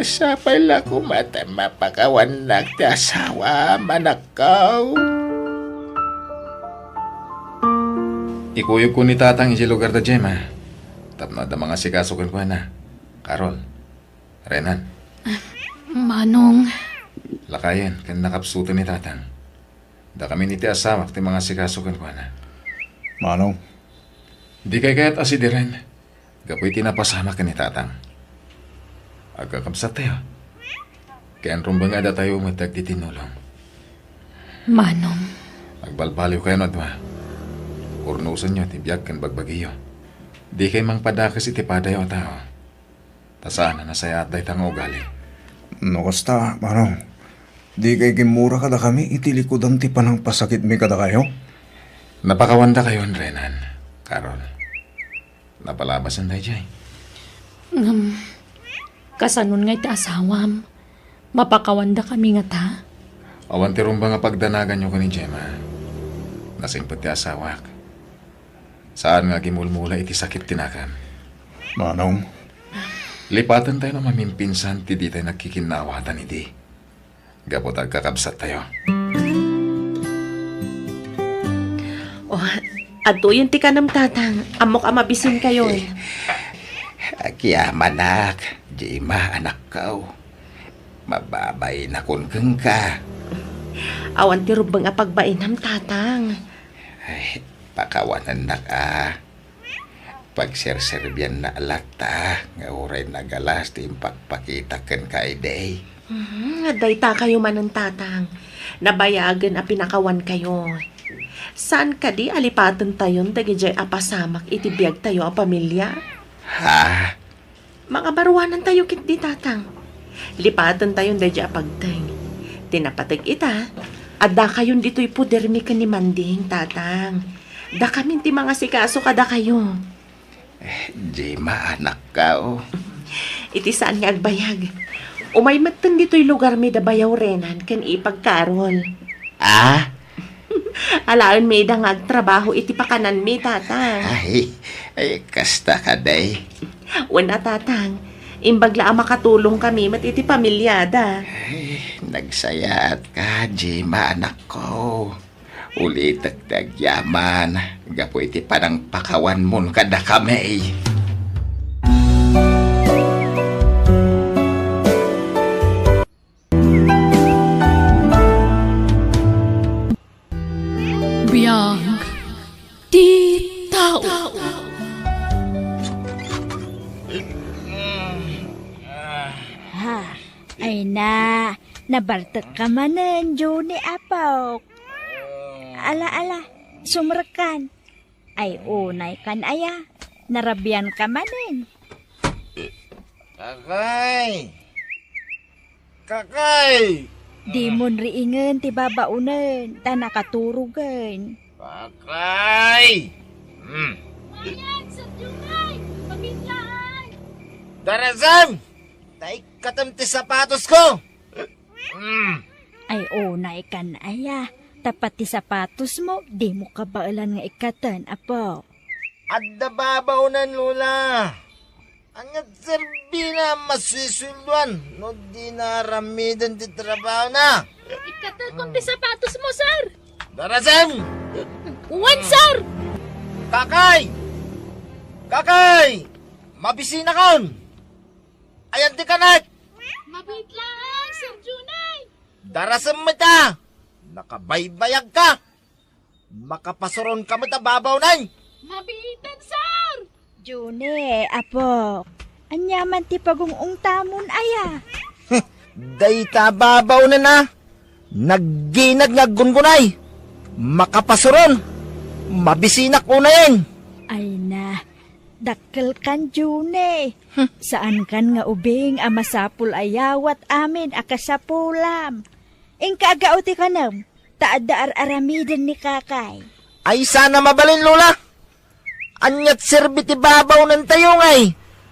Sapay la koma ta mapakawannak ti asawam, anakko. Ikuyogko ni tatang idiay lugar da Gemma. Tapno adda mangasikaso kenkuana. Carol. Renan. Manong. Lakayen ken nakapsuten ni tatang. Dakamin iti asawak ti mangasikaso kenkuana. Manong. Dikay kayat a sidiren gapu iti napasamak ken ni tatang. Agkakabsattayo. Ken rumbeng a datayo met dagiti tinulong. Manong. Agbalbaliwkayo no adua. Urnosenyo ti biag ken bagbagiyo. Dikay mangpadakes iti padayo a tao. Ta saan a nasayaat dayta nga ugali. No kasta, Manong, dikay kimmura kadakami iti likudan ti panangpasakitmi kadakayo? Napakawandakayon, Renan, Carol. Napalabasan daydiay. Ngem, kasanon nga iti asawam? Mapakawandakami ngata? Awan ti rumbeng a pagdanaganyo ken ni Gemma. Nasingpet ti asawak. Saan nga agimulmula iti sakit ti nakam. Manong. Lipatentayon a mamimpinsan ti ditay nagkikinnaawatan idi. Gapu ta agkakabsattayo. Oh, adtoyen ti kanem, tatang. Ammok a mabisinkayon. Agyamanak, Gemma, anakko. Mababainakon kenka. Awan ti rumbeng a pagbainam, tatang. Ay, pakawanennak a. Pagserserbianna latta nga uray nagalas ti impakpakita kenka idi. Mhm, dayta kayo manen, tatang. Nabayagen a pinakawankayo. Saan kadi a lipatentayon dagidiay a pasamak iti biagtayo a pamilia? Ha? Mangabaruanantayo ketdi, tatang. Lipatentayon daydiay a pagteng. Ti napateg ita, addakayon ditoy podermi ken ni Manding, tatang. Dakamin ti mangasikaso kadakayo. Eh, Gemma, anakko. Iti saan nga agbayag. Umay metten ditoy lugarmi da bayaw Renan ken ipag Carol. Ah? Alaenmi ida nga agtrabaho iti pakananmi, tatang. Ay, ay, kasta kadi. Wen a, tatang. Imbag la a makatulongkami met iti pamiliada. Ay, nagsayaatka, Gemma, anakko. Ulitek ti agyaman gapu iti panangpakawanmon kadakami. Biag ti tao. Ha, ay na, nabartekka manen, Johnny, apok. Ala, ala, sumrekkan. Ay, unay kan aya, narabianka manen. Kakay! Kakay! Dimon riingen ti babaonen, ta nakaturogen. Kakay! Hmm. Ayan, Sir Jumay! Pamilyaay! Darasem! Taikkatem ti sapatosko! Hmm. Ay, unay kan aya. Tapno ti sapatosmo, dimo kabaelan nga ikkaten, apo. Adda babaonen, Lola. Ania ti serbina a masusueldoan no dina aramiden ti trabahona? Ikkatenko ti sapatosmo, sir. Darasen! Wen, sir! Kakay! Kakay! Mabisinakon! Ayan ti kanek! Mabiit laeng, Sir Junay! Darasen met a! Nakabaybayag ka! Makapasuron ka met a babaonen! Mabiiten, sir! Juni, apok, ania man ti pagung-ungtamon aya? Dayta a babaonen a nagginad nga aggungunay. Makapasuron! Mabisinak unayen! Ay na, dakkelkan, Juni. Saankan nga ubing a masapul a yawat amin a kasapulam. Inka agao ti kanem, ta adda ar-aramiden ni Kakay. Ay, sana mabalin, Lola! Ania ti serbi ti babaonentayo ngay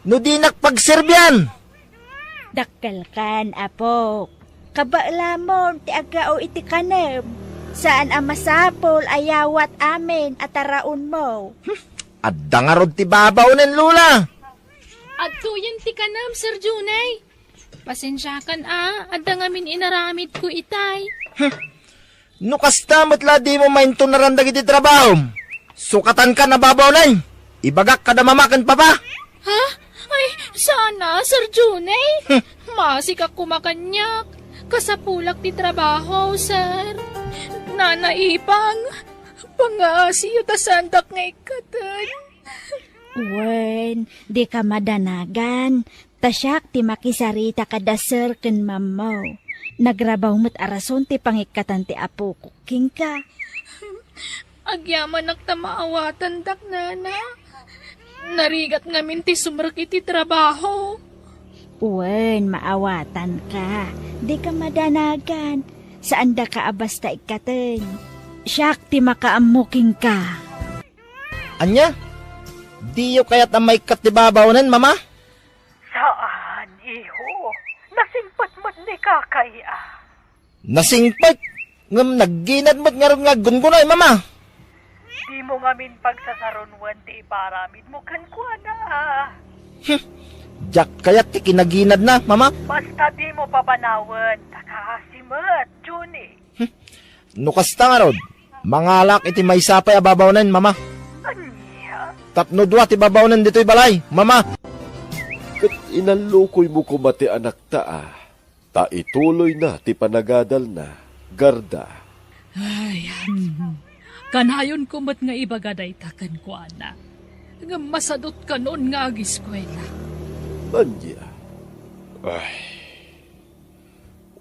no dinak pagserbian? Dakkelkan, apok. Kabaelamon ti agao iti kanem. Saan a masapul a yawat amin a taraonmo. Adda ngarud ti babaonen, Lola! Adtoyen ti kanem, Sir Junay. Pasensiakan a, adda ngamin inaramidko itay. No kasta met la dimo maintunaran dagiti trabahom, sukatankan a babaonen. Ibagak kada mama ken papa. Ha? Ay, sana, Sir Junay. Masikak koma kaniak. Kasapulak ti trabaho, sir. Nana Ipang, pangaasiyo ta saandak nga ikkaten. Wen, dika madanagan. Ta siak ti makisarita kada sir ken mammo. Nagrabaw met a rason ti pangikkatan ti apokok kenka. Agyamanak ta maawatandak, nana. Narigat ngamin ti sumrek iti trabaho. Wen, maawatanka. Dika madanagan. Saandaka a basta ikkaten. Siak ti makaammo kenka. Ania? Diyo kayat a maikkat ti babaonen, mama? Saan, iho. Nasingpet met ni Kakay a. Nasingpet? Ngem nagginad met ngarud nga aggungunay, mama. Dimo ngamin pagsasarunen ti iparamidmo kenkuana. Hmm. Diak kayat ti kinaginadna, mama. Basta dimo papanawen, ta kaasi met, Juni. Hmm. No kasta ngarud, mangalak iti maysa pay a babaonen, mama. Ania? Tapno dua ti babaonen ditoy balay, mama. Ket inallukoymo koma ti anakta a, ta ituloyna ti panagadalna, Garda. Ay, kanayonko met nga ibaga dayta kenkuana. Ngem masadutkanon nga agiskuela. Ania? Ay.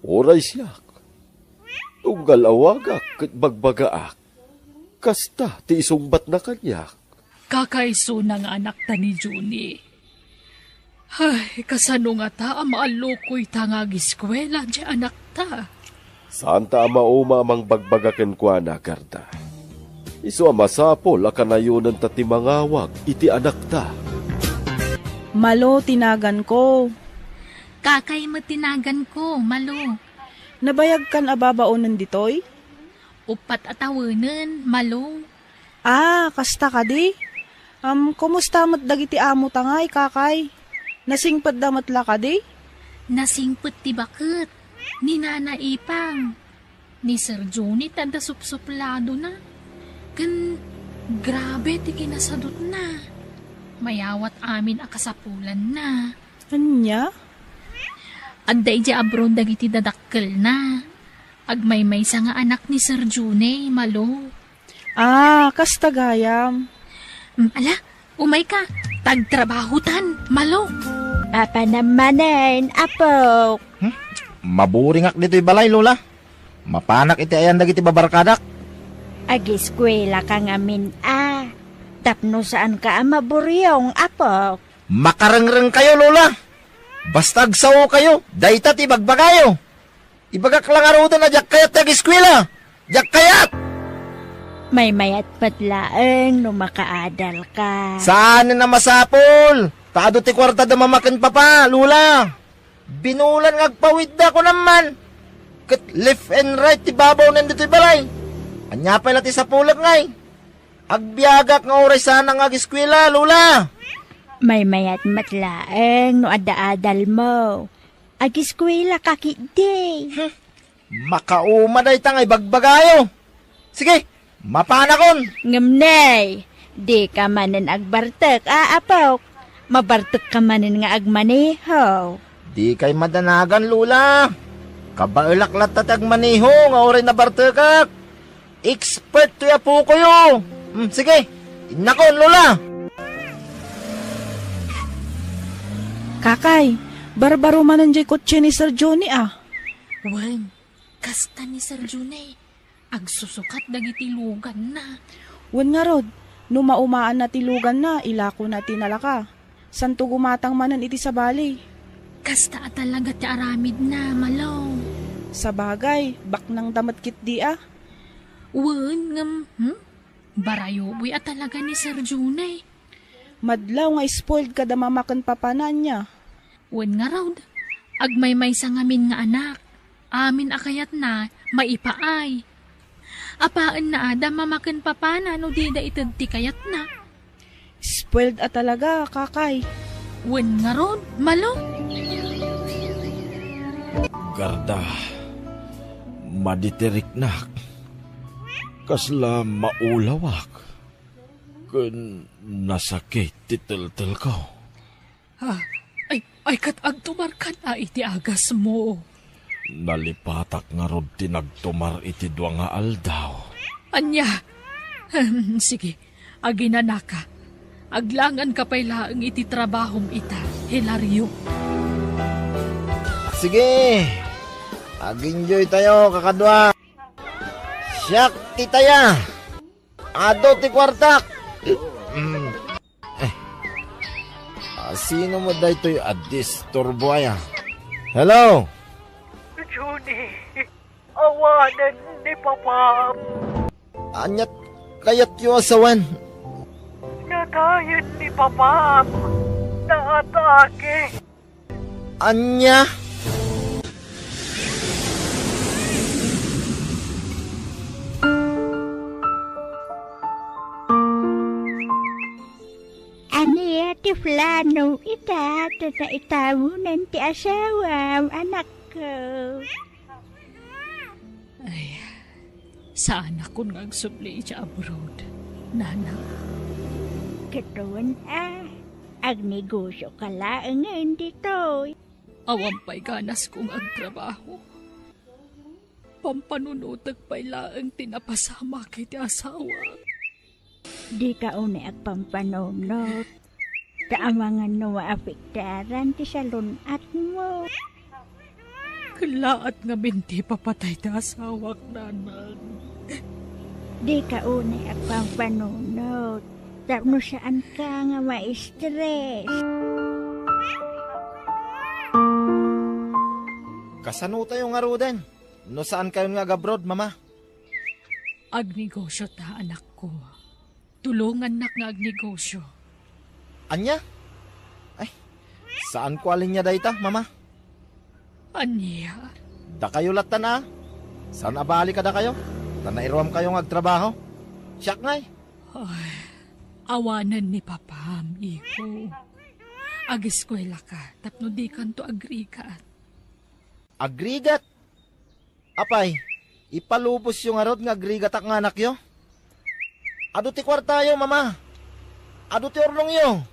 Uray siak. Tunggal awagak ket bagbagaak, kasta ti isungbatna kaniak. Kakaisuna nga anakta ni Juni. Ay, kasano ngata a maallukoyta nga agiskuela ti anakta? Saanta a mauma a mangbagbaga kenkuana, Garda. Isu a masapul a kanayonenta ti mangawag iti anakta. Malo ti naganko. Kakay met ti naganko, Malo. Nabayagkan a babaonen ditoy? Uppat a tawenen, Malo. Ah, kasta kadi? Am, kumusta met dagiti amota ngay, Kakay? Nasingpetda met la kadi? Nasingpet ti baket, ni Nana Ipang, ni Sir Johnny ta adda supsupladona. Ken grabe ti kinasadutna. Mayawat amin a kasapulanna. Ania? Adda idiay abroad dagiti dadakkelna. Agmaymaysa nga anak ni Sir June, Malo. Ah, kasta gayam. Mm, ala, umayka. Tagtrabahotan, Malo. Apanan manen, apok. Hmm? Maburingak ditoy balay, Lola. Mapanak iti ayan dagiti babarkadak. Agiskuelaka ngamin a. Tapno saanka a maburiong, apok. Makarengrengkayo, Lola. Basta agsaokayo, dayta ti ibagbagayo. Ibagak la ngaruden a diak kayat ti agiskuela. Diak kayat! Maymayat met laeng no makaadalka. Saanen a masapul, ta adu ti kuarta da mama ken papa, Lola. Binulan nga agpawidda, kunam man. Ket left and right ti babaw na ditoy balay. Ania pay la ti sapulek ngay? Agbiagak nga uray saanak nga ageskuela, Lola. Maymayat met laeng no adda adalmo. Ageskuelaka ketdi. Hmm. Makauma dayta nga ibagbagayo. Sige, mapanakon. Ngem nay, dika manen agbartek, a, apok. Mabartekka manen nga agmaneho. Dikay madanagan, Lola. Kabaelak latta ti agmaneho nga uray nabartekak. Expert toy apokoyo. Hmm, sige, innakon, Lola. Kakay, barbaro manen jay kotse ni Sir Johnny, a. Wen, kasta ni Sir Johnny, agsusukat dagiti luganna. Wen ngarud, no maumaanna ti luganna, ilakona ti nalaka. Santo gumatang manen iti sabali. Kasta a talaga ti aramidna, Malo. Sabagay, baknangda met ketdi, a. Wen, ngem, hmm? Barayoboy a talaga ni Sir Johnny. Madlaw nga spoiled kada mama ken papana, ania? Wen ngarud, agmaymaysa ngamin nga anak. Amin a kayatna, maipaay. Apaenna a da mama ken papana no dida ited ti kayatna. Spoiled a talaga, kakay. Wen ngarud, Malo. Garda, madi ti riknak. Kasla maulawak. Ken nasakit ti teltelko. Ah, ay, ay, ket agtumarkan a iti agasmo. Nalipatak ngarud ti nagtumar iti dua nga aldaw. Ania? Ahem, sige, aginanaka. Aglanganka pay laeng iti trabahom ita, Hilario. Sige, ag-enjoy tayo, kakadua. Siak ti taya. Adu ti kuartak. Mm. Eh. Ah, sino met daytoy a disturbo aya? Hello? Johnny, awanen ni Papam. Aniat kayatyo a sawen? Natayen ni Papam. Naatake. Ania? Ania ti plano ita, ta naitawonan ti asawam, anakko? Ay, saanakon nga agsubli iti abroad, Nana. Ket wen a, agnegosioka laengen ditoy. Awan pay ganasko nga agtrabaho. Pampanunotek pay laeng ti napasamak iti asawak. Dika unay agpampanunot. Ta amangan no maapektaran ti salun-atmo. Kellaat ngamin ti ipapatay ti asawak, Nanang. Dika unay agpampanunot tapno saanka nga ma-stress. Kasano tayo ngaruden no saan kayon nga agabroad, Mama? Agnegosio ta, anakko. Tulongannak nga agnegosio. Ania? Ay, saanko a linia dayta, Mama. Ania? Dakayo lattan a. Saan a bali kadakayo? Ta nairuamkayo nga agtrabaho. Siak ngay. Ay, awanen ni Papam, iko. Ageskuelaka tapno dikanto agrigat. Agrigat? Apay, ipalubosyo ngarud nga agrigatak nga anakyo? Adu ti kuartayo, Mama. Adu ti urlongyo.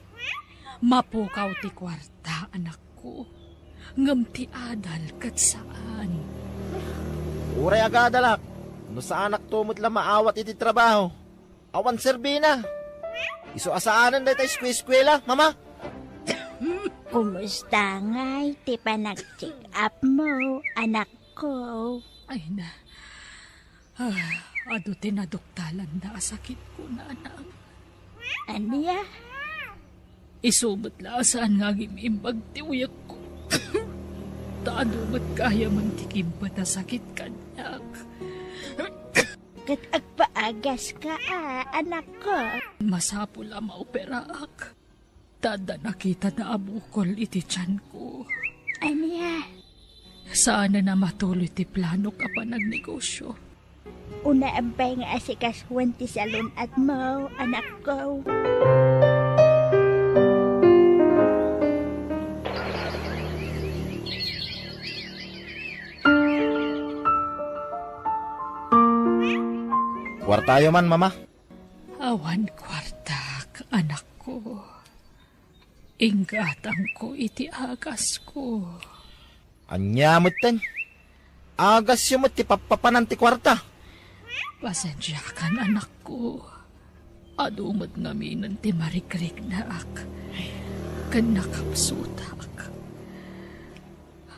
Mapukaw ti kuarta, anakko. Ngem ti adal ket saan. Uray agadalak, no saanakto met la maawat iti trabaho. Awan serbina. Isu a saanen dayta eskueskuela, Mama. Kumusta ngay ti panag-check-up mo, anakko? Ay na. Ah, adu ti naduktalanda a sakitko, Nanang. Ania? Isu met la a saan nga agim-imbag ti uyekko. Ta adu met gayamen ti kibbet a sakit kaniak. Ket agpaagaska a, anakko. Masapul a maoperaak. Ta adda nakitada a bukol iti tianko. Ania? Saanen a matuloy ti planok a panagnegosio. Unaem pay nga asikasuen ti salun-atmo, anakko. Kuartayo man, Mama. Awan kuartak, anakko. Inggatangko iti agasko. Ania metten? Agasyo met ti pappapanan ti kuarta. Pasensiakan, anakko. Adu met ngaminen ti marigrignaak ken nakapsutak.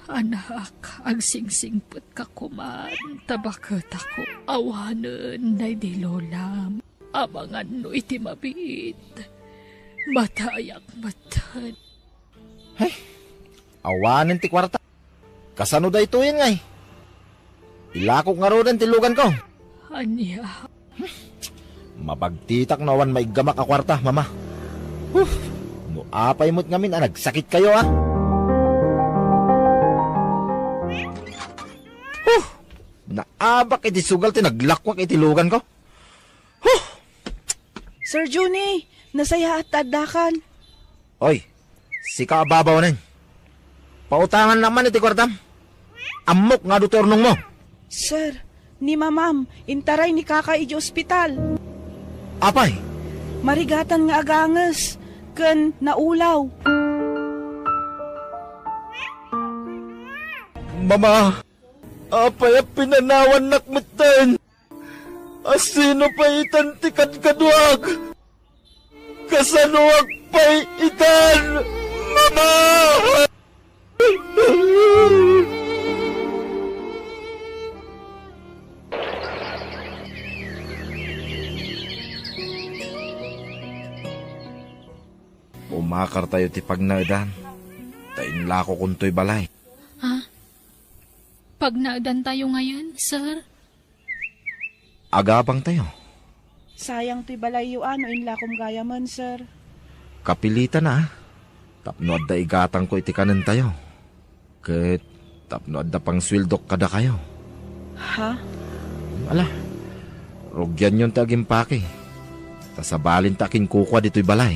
Anak, agsingsingpetka koman ta baketako. Awanen daydi lolam. Amangan no iti mabiit, matayak metten. Hay, awanen ti kuarta. Kasano daytoyen ngay? Ilakok ngaruden ti luganko. Ania? Mabagtitak no awan maiggamak a kuarta, Mama. Huh! No apay met ngamin a nagsakitkayo, a? Huh! Naabak iti sugal ti naglakwak iti luganko. Huh! Sir Johnny, nasayaat ta addakan. Oy, sika a babaonen. Pautangannak man iti kuartam. Ammok nga adu ti urnongmo. Sir, ni Mamam, intaray ni Kaka iti ospital. Apay? Marigatan nga aganges, ken naulaw. Mama, apay a pinanawannak metten? A sino pay itan ti kadkaduak? Kasanoak pay itan, Mama? Umakartayo ti pagnaedan, ta inlakokontoy balay. Ha? Pagnaedantayo ngayen, sir? Agabangtayo. Sayang toy balayyo a no inlakom gayamen, sir. Kapilitan a, tapno adda igatangko iti kanentayo. Ket tapno adda pangsueldok kadakayo. Ha? Ala, rugianyon ti agimpake. Ta sabalin ta akinkukua ditoy balay.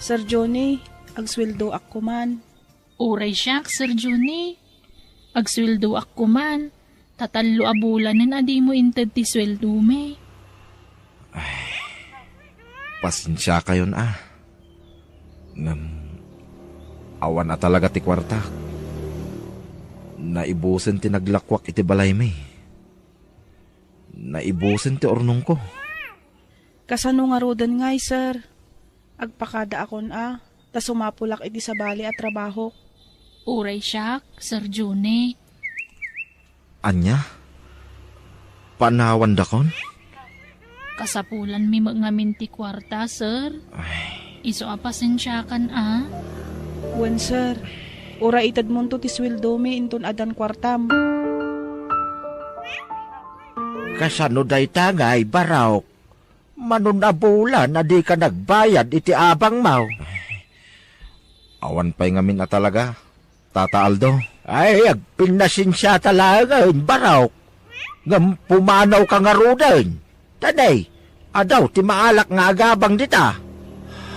Sir Johnny, agsueldoak koman. Uray siak, Sir Johnny. Agsueldoak koman. Ta tallo a bulanen a dimo inted ti sueldomi. Ay, pasensiakayon a. Ngem, awan a talaga ti kuartak. Naibusen ti naglakuak iti balaymi. Naibusen ti urnongko. Kasano ngaruden ngay, sir? Agpakadaakon a, ta sumapulak iti sabali a trabahok. Uray siak, Sir Johnny. Ania? Panawandakon? Kasapulanmi met ngamin ti kuarta, sir. Ay. Isu a pasensiakan a. Wen, sir. Uray itedmonto ti sueldomi inton addan kuartam. Kasano dayta ngay, Barok? Mano a bulan a dika nagbayad iti abangmo? Awan pay ngamin a talaga, Tata Aldo. Ay, agpinnasensiata laengen, Barok. Ngem pumanawka ngaruden. Tanay, adaw ti maalak nga agabang dita.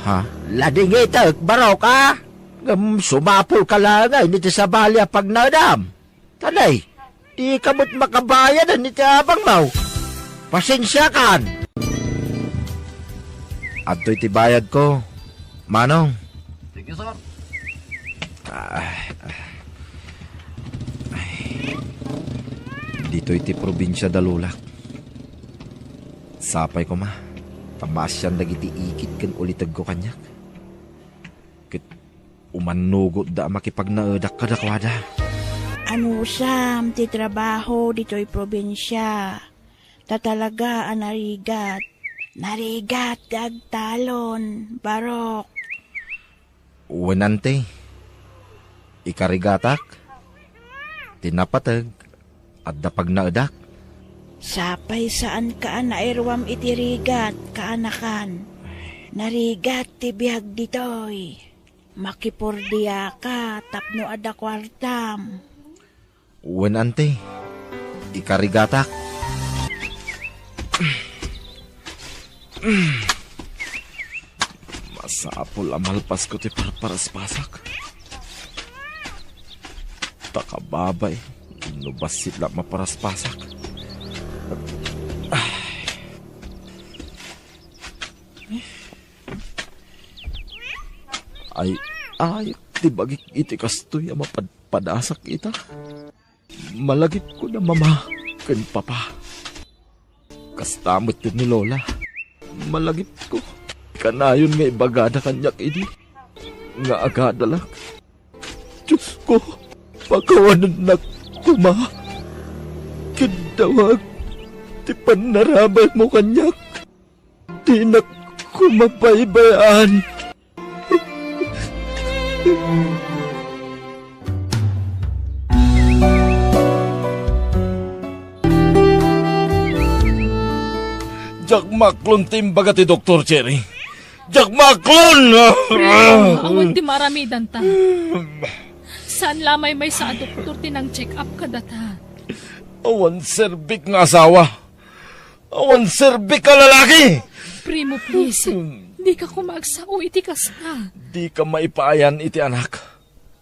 Ha? Ladingitek, Barok, a? Ngem sumapulka laengen iti sabali a pagnaedam. Tanay, dika met makabayaden iti abangmo. Pasensiakan. Adtoy ti bayadko, Manong. Thank you, sir. Ah, ah. Ay. Ditoy ti probinsia da lolak. Sapay koma, ta maasian dagiti ikit ken ulitegko kaniak. Ket umannugotda a makipagnaedak kadakuada. Anusam ti trabaho ditoy probinsia, ta talaga a narigat. Narigat ti agtalon, Barok. Wen, Ante, ikarigatak, ti napateg, adda pagnaedak. Sapay saanka a nairuam iti rigat, kaanakan. Narigat ti biag ditoy. Makipordiaka tapno adda kuartam. Wen, ante. Ikarigatak. Masapul a malpasko ti parparaspasak. Ta kababay, no bassit la maparaspasak. Ay, ay, ti bagik iti kastoy a mapadpadasak ita. Malagipko da mama ken papa. Kasta met ti ni Lola. Malagipko. Kanayon nga ibagada kaniak idi nga agadalak. Diosko, pakawanennak koma. Ket dawag ti pannarabelmo kaniak. Dinak koma baybay-an. Diak maaklon ti imbaga ti doktor, Cherry. Diak maaklon! Awan ti maaramidanta. Saan la maymaysa a doktor ti nang-check up kadata. Awan serbik nga asawa. Awan serbik a lalaki! Primo, please. Dika koma agsao iti kasta. Dika maipaayan iti anak.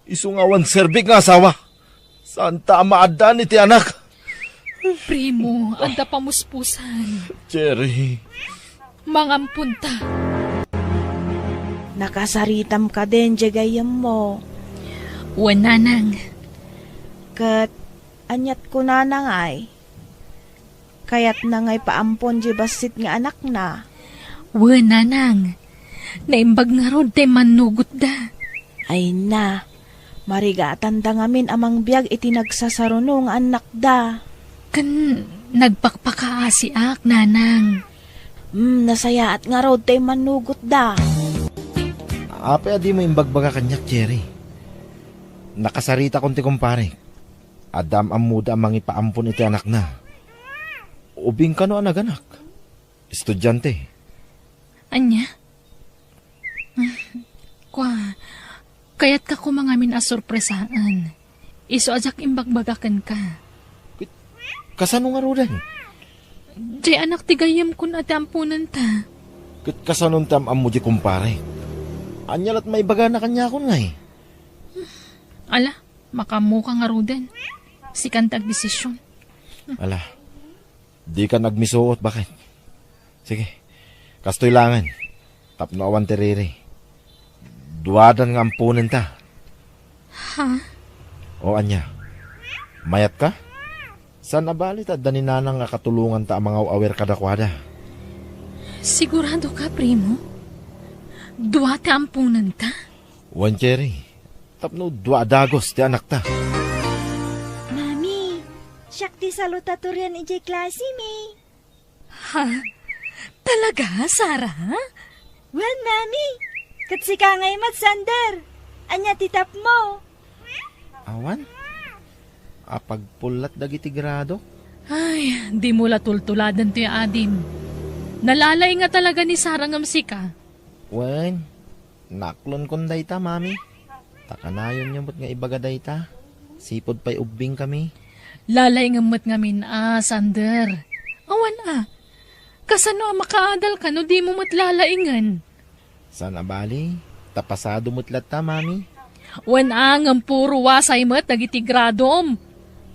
Isu nga awan serbik nga asawa. Saanta a maaddaan iti anak. Primo, adda pamuspusan. Cherry. Mangamponta. Nakasaritam kadin, diay gayyemmo. Wen, nanang. Ket, aniat kunana ngay? Kayatna nga ipaampon diay bassit nga anakna. Wen, nanang. Naimbag ngarud ti mannugotda. Ay na, marigatanda ngamin a mangbiag iti nagsasaruno nga annakda. Ken nagpakpakaasiak, nanang. Hmm, nasayaat ngarud ti mannugotda. Apay a dimo imbagbaga kaniak, Cherry? Nakasaritakon ti kumparek. Adda am-ammoda a mangipaampon iti anakna. Ubing kano a naganak? Estudiante. Ania? Kua, kayatka koma ngamin a sorpresaen. Isu a diak imbagbaga kenka. Ket kasano ngaruden? Diay anak ti gayyemkon a ti amponenta. Ket kasano ti am-ammo diay kumpare? Ania lat maibagana kaniakon ngay? Ala, makaammoka ngaruden. Sikan ti agdesision. Ala, dika nagmisuot, baket. Sige, kastoy laengen, tapno awan ti riri. Duadan nga amponenta. Ha? O, ania? Mayatka? Saan a bali ta adda ni nanang a katulonganta a mangaw-awir kadakuada? Sigurado ka, primo? Dua ti amponenta? Wen, Cherry. Tapno dua a dagus ti anakta. Mami, siak ti salutatorian idiay klasemi. Ha? Talaga, Sarah? Wen, Mami. Ket sika ngay met, Sander. Ania ti tapmo? Awan. Apagpullat dagiti grado. Ay, dimo la tultuladen toy adim. Nalalaing nga talaga ni Sarah ngem sika. Wen, naklonkon dayta, Mami. Ta kanayonyo met nga ibaga dayta. Sipud pay ubbingkami. Lalaingem met ngamin a, Sander. Awan a. Kasano a makaadalka no dimo met lalaingen? Saan a bali, ta pasado met latta, Mami. Wen a, ngem puro wasay met dagiti gradom.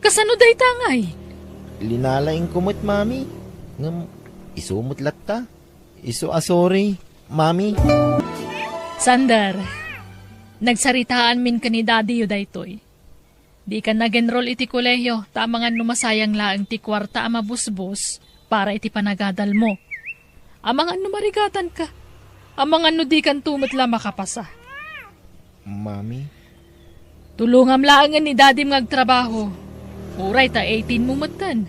Kasano dayta ngay? Linalaingko met, Mami. Ngem isu met latta. Isu a sorry, Mami. Sander, nagsaritaanmin ken ni Daddy-yo daytoy. Dika nag-enroll iti kolehio ta amangan no masayang laeng ti kuarta a mabusbos para iti panagadalmo. Amangan no marigatanka. Amangan no dikanto met la makapasa. Mami. Tulongam laengen ni Dadim nga agtrabaho. Uray ta eighteen mo metten.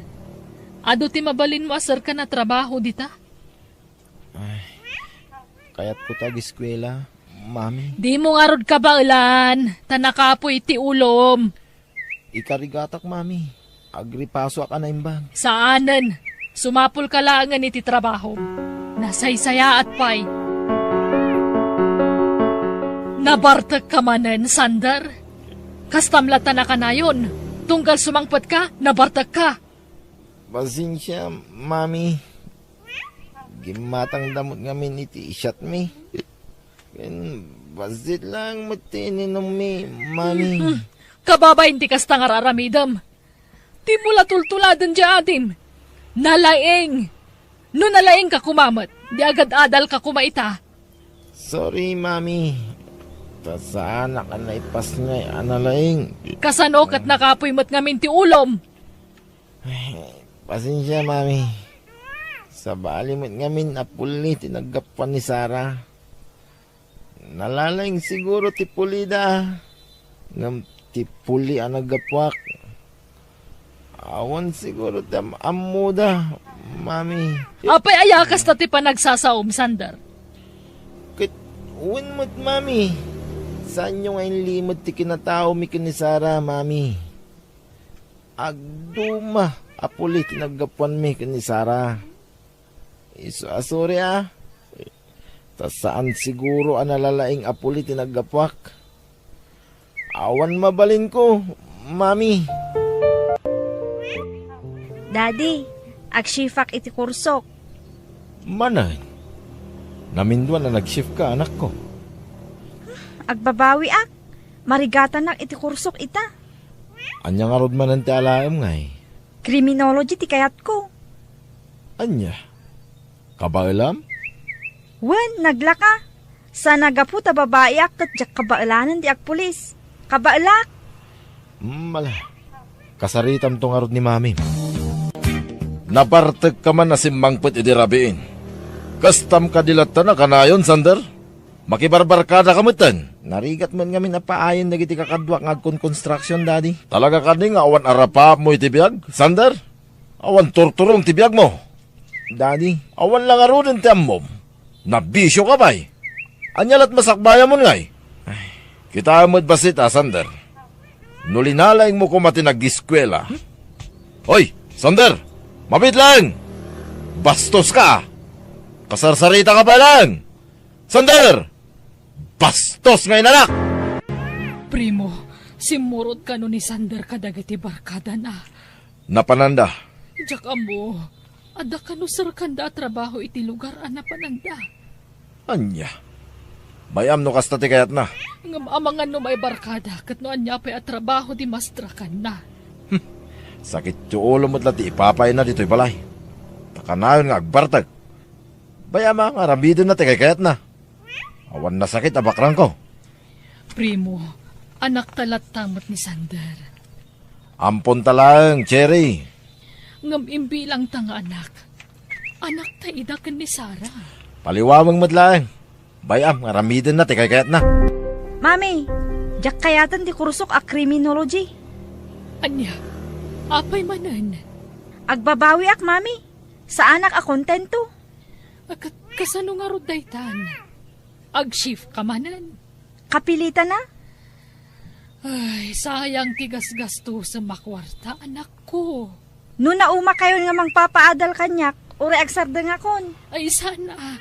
Adu ti mabalinmo a serkan a trabaho dita. Ay, kayatko ti ageskuela, Mami. Dimo ngarud kabaelan, ta nakapuy ti ulom. Ikarigatak, Mami. Agripasoak a naimbag. Saanen. Sumapulka laengen iti trabahom. Nasaysayaat pay. Nabartekka manen, Sander. Kastam latta nakanayon. Tunggal sumangpetka, nabartekka. Pasensia, Mami. Gimmatangda met ngamin iti siatmi. Ken bassit laeng met ti ininummi, Mami. Hmm. Kababain ti kasta nga ar-aramidem. Dimo la tultuladen diay adim. Nalaing. No nalaingka koma met, di agad-adalka koma ita. Sorry, Mami. Ta saanak a naipasngay a nalaing. Kasano ket nakapuy met ngamin ti ulom? Ay, pasensia, Mami. Sabali met ngamin a puli ti naggapuan ni Sara. Nalalaing siguro ti pulida. Ngem ti puli a naggapuak, awan siguro ti am-ammoda, Mami. Apay aya kasta ti panagsasaom, Sander? Ket wen met, Mami. Saanyo nga inlimed ti kinataomi ken ni Sara, Mami. Agduma a puli ti naggapuanmi ken ni Sara. Isu a sorry a. Ta saan siguro a nalalaing a puli ti naggapuak. Awan mabalinko, Mami. Daddy, agshift-ak iti kursok. Manen, naminduan a nag-shift ka, anakko. Agbabawiak. Marigatanak iti kursok ita. Ania ngarud manen ti alaem, ngay? Criminology ti kayatko. Ania? Kabaelam? Wen, naglaka. Sa nagapu ta babaiak ket diak kabaelanen ti agpulis. Kabaelak. Mm, ala. Kasaritamto ngarud ni Mami. Nabartekka man a simmangpet idi rabiin. Kastam kadi latta nakanayon, Sander? Makibarbarkadaka metten. Narigat met ngamin a paayen dagiti kakaduak nga agkonkonstruksion, Daddy. Talaga kadi nga awan arapaapmo iti biag, Sander? Awan turturong ti biagmo? Daddy. Awan la ngaruden ti ammom. Nabisioka pay. Ania lat masakbayamon ngay? Ay, kitaem met bassit a, Sander. No linalaingmo koma ti nag-eskuela. Hoy, Sander! Mabiit laeng! Bastoska! Kasarsaritaka pay laeng! Sander! Bastos nga inanak! Primo, simmurot kano ni Sander kadagiti barkadana? Napananda. Diak ammo, adda kano serkanda a trabaho iti lugar a napananda? Ania? Bay-am no kasta ti kayatna. Ngem amangan no maibarkada ket no ania pay a trabaho ti mastrakanna. Hmm. Sakit ti ulo met la ti ipapayna ditoy balay. Ta kanayon nga agbartek. Bay-am a nga aramidenna ti kaykayatna. Awan nasakit a bakrangko. Primo, anakta latta met ni Sander. Amponta laeng, Cherry. Ngem imbilangta nga anak. Anakta ida ken ni Sara. Paliwaweng met laeng. Bay-am nga aramidenna ti kaykayatna. Mami, diak kayaten ti kursok a criminology. Ania? Apay manen? Agbabawiak, Mami. Saanak a kontento. A, ket kasano ngarud daytan? Ag-shift ka manen? Kapilitan a. Ay, sayang ti gasgastusem a kuarta, anakko. No naumakayon nga mangpapaadal kaniak, uray agsardengakon. Ay, saan a.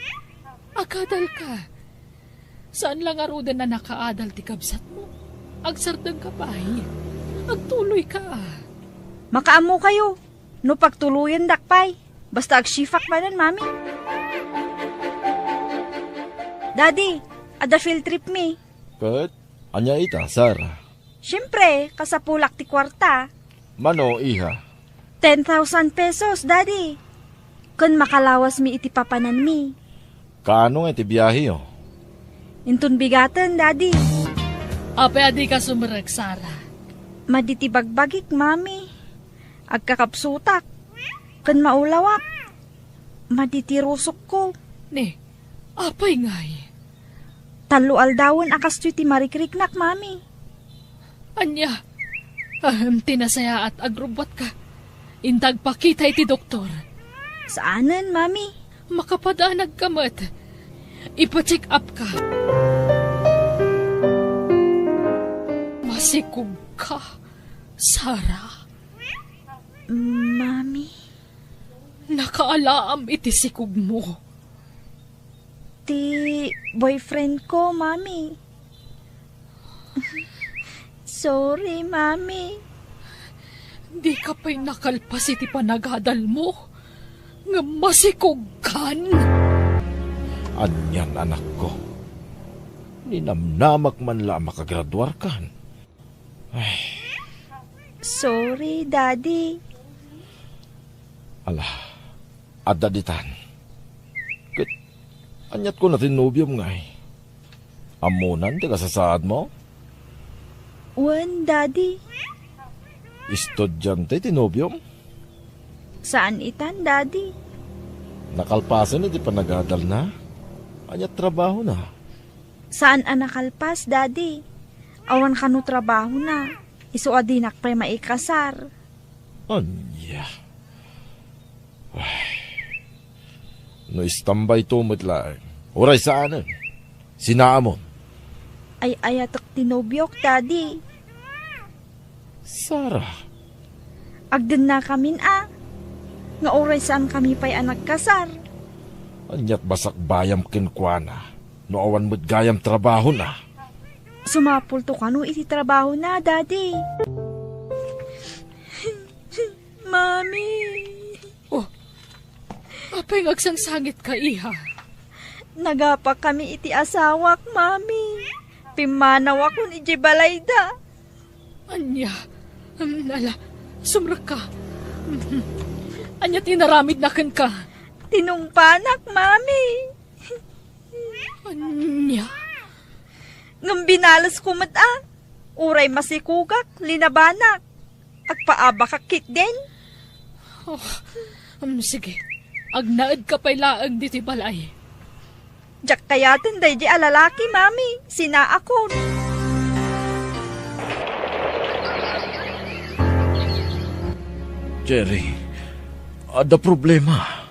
Agadalka. Saan la ngaruden a nakaadal ti kabsatmo. Agsardengka pay. Agtuloyka. Makaammokayo. No pagtuloyendak pay, basta agshift-ak manen, Mami. Daddy, adda field tripmi. Ket ania ita, Sara? Siempre, kasapulak ti kuarta. Mano, iha? Ten thousand pesos, Daddy. Ken makalawasmi iti papananmi. Kaano nga iti biaheyo? Inton bigaten, Daddy. Apay a dika sumerrek, Sara? Madi ti bagbagik, Mami. Agkakapsutak. Ken maulawak. Madi ti rusokko. Ne, apay ngay? Tallo aldawen a kastoy ti marikriknak, Mami. Ania? Ahem, ti nasayaat, agrubbuatka. Inta agpakita iti doktor. Saanen, Mami. Makapadanagka met. Ipa-check up ka. Masikogka, Sara. Mami. Nakaalaam iti sikogmo. Ti boyfriend ko, Mami. Sorry, Mami. Dika pay nakalpas iti panagadalmo, ngem masikogkan. Anian, anakko? Ninamnamak man la a makagraduarkan. Ay. Sorry, Daddy. Ala, adda ditan. Ket, aniat kuna ti nobiom ngay? Ammonan ti kasasaadmo? Wen, Daddy. Estudiante ti nobiom? Saan itan, Daddy. Nakalpasen iti panagadalna? Aniat trabahona? Saan a nakalpas, Daddy. Awan kano trabahona. Isu a dinak pay maikasar. Ania? Ay. No istambayto met laeng, uray saanen. Sinaamon. Ay-ayatek ti nobiok, Daddy. Sara. Agdennakamin a, nga uray saan kami pay a nagkasar. Aniat basakbayam kenkuana no awan met gayam trabahona? Sumapulto kano iti trabahona, Daddy. Mami. Oh, apay nga agsangsangitka, iha? Nagapakami iti asawak, Mami. Pimmanawakon idiay balayda. Ania? Hmm, ala, sumrekka. Ania ti inaramidna kenka? Tinungpanak, Mami. Ania? Ngem binalesko met a. Uray masikogak, linabanak. Agpaabakak ketdin. Oh, um, sige. Agnaedka pay laeng ditoy balay. Diak kayaten daydi a lalaki, Mami. Sinaakon. Jerry, adda problema.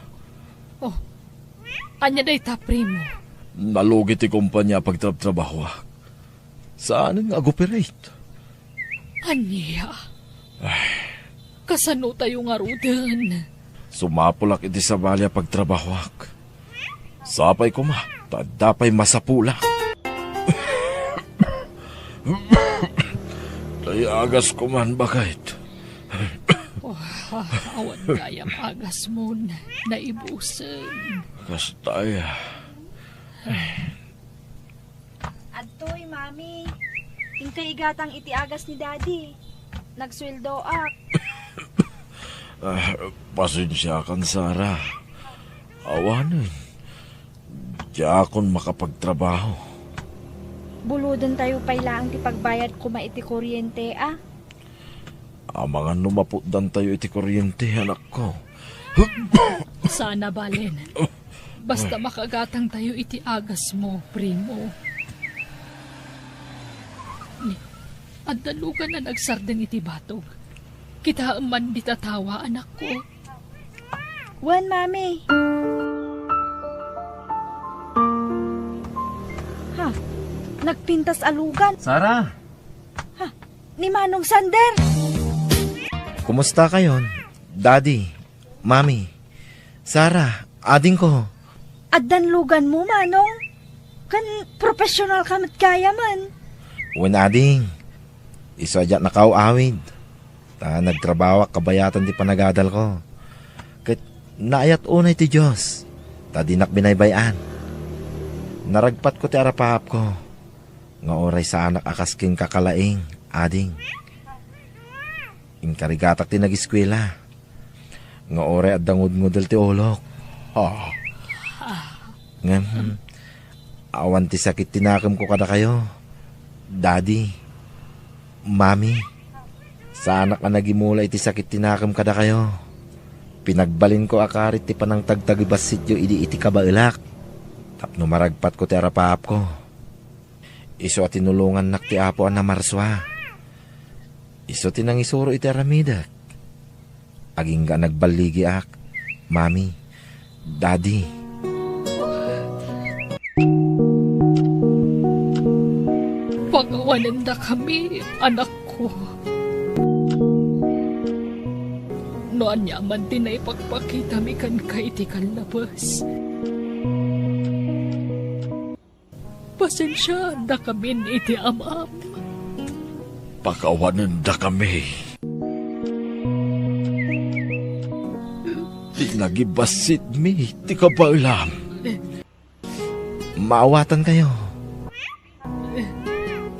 Oh, ania dayta, primo? Nalugi ti kompania a pagtrabtrabahoak. Saanen nga ag-operate. Ania? Ay. Kasano tayo ngaruden? Sumapulak iti sabali a pagtrabahoak. Sapay koma, ta adda pay masapulak. Tay agas koman, baket. Oh, awan gayam agasmon, naibusen. Kasta aya. Adtoy, Mami. Inkay igatang iti agas ni Daddy. Nagsueldoak. Ah, pasensiakan, Sara. Awanen. Diakon makapagtrabaho. Bulodentayo pay laeng ti pagbayad koma iti kuryente, a? Amangan no maputdantayo iti kuryente, anakko. Sana balen. Basta makagatangtayo iti agasmo, primo. Ni, adda lugan a nagsardeng iti batog. Kitaem man dita tawa, anakko. Wen, Mami. Ha, nagpintas a lugan. Sara! Ha, ni Manong Sander. Kumusta kayon, Daddy, Mami, Sara, adingko? Addan luganmo, Manong? Ken professional ka met gayamen. Wen, ading. Isu a diak nakaaw-awid. Ta nagtrabahoak kabayatan ti panagadalko. Ket naayat unay ti Dios, ta dinak binaybay-an. Naragpatko ti arapaapko, nga uray saanak a kas kenka kalaing, ading. Inkarigatak ti nagiskuela, nga uray adda ngudngudel ti ulok. Ah. Ngem, awan ti sakit ti nakemko kadakayo, Daddy, Mami. Saanak a nagimula iti sakit ti nakem kadakayo. Pinagbalinko a karit ti panangtagtagibassityo idi iti kabaelak, tapno maragpatko ti arapaapko. Isu a tinulongannak ti Apo a namarsua. Isu ti nangisuro iti aramidek. Agingga a nagballigiak, Mami, Daddy. Pangawanendakami, anakko. No ania man ti naipakpakitami kenka iti kallabes, pasensiaendakamin iti amam. Pakawanendakami. Ti nagibassitmi ti kabaelam. Maawatankayo.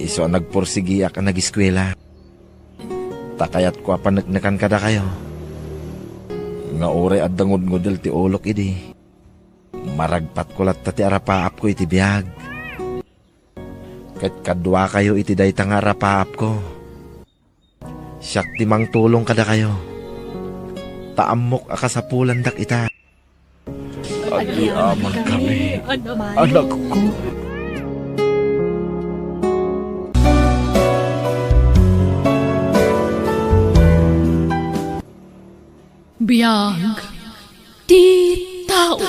Isu a nagpursigiak a nagiskuela. Ta kayatko a paneknekan kadakayo. Nga uray adda ngudngudel ti ulok idi, maragpatko latta ti arapaapko iti biag. Ket kaduakayo iti dayta nga arapaapko. Siak ti mangtulong kadakayo. Ta ammok a kasapulandak ita. Agyamankami, anakko. Biag ti tao.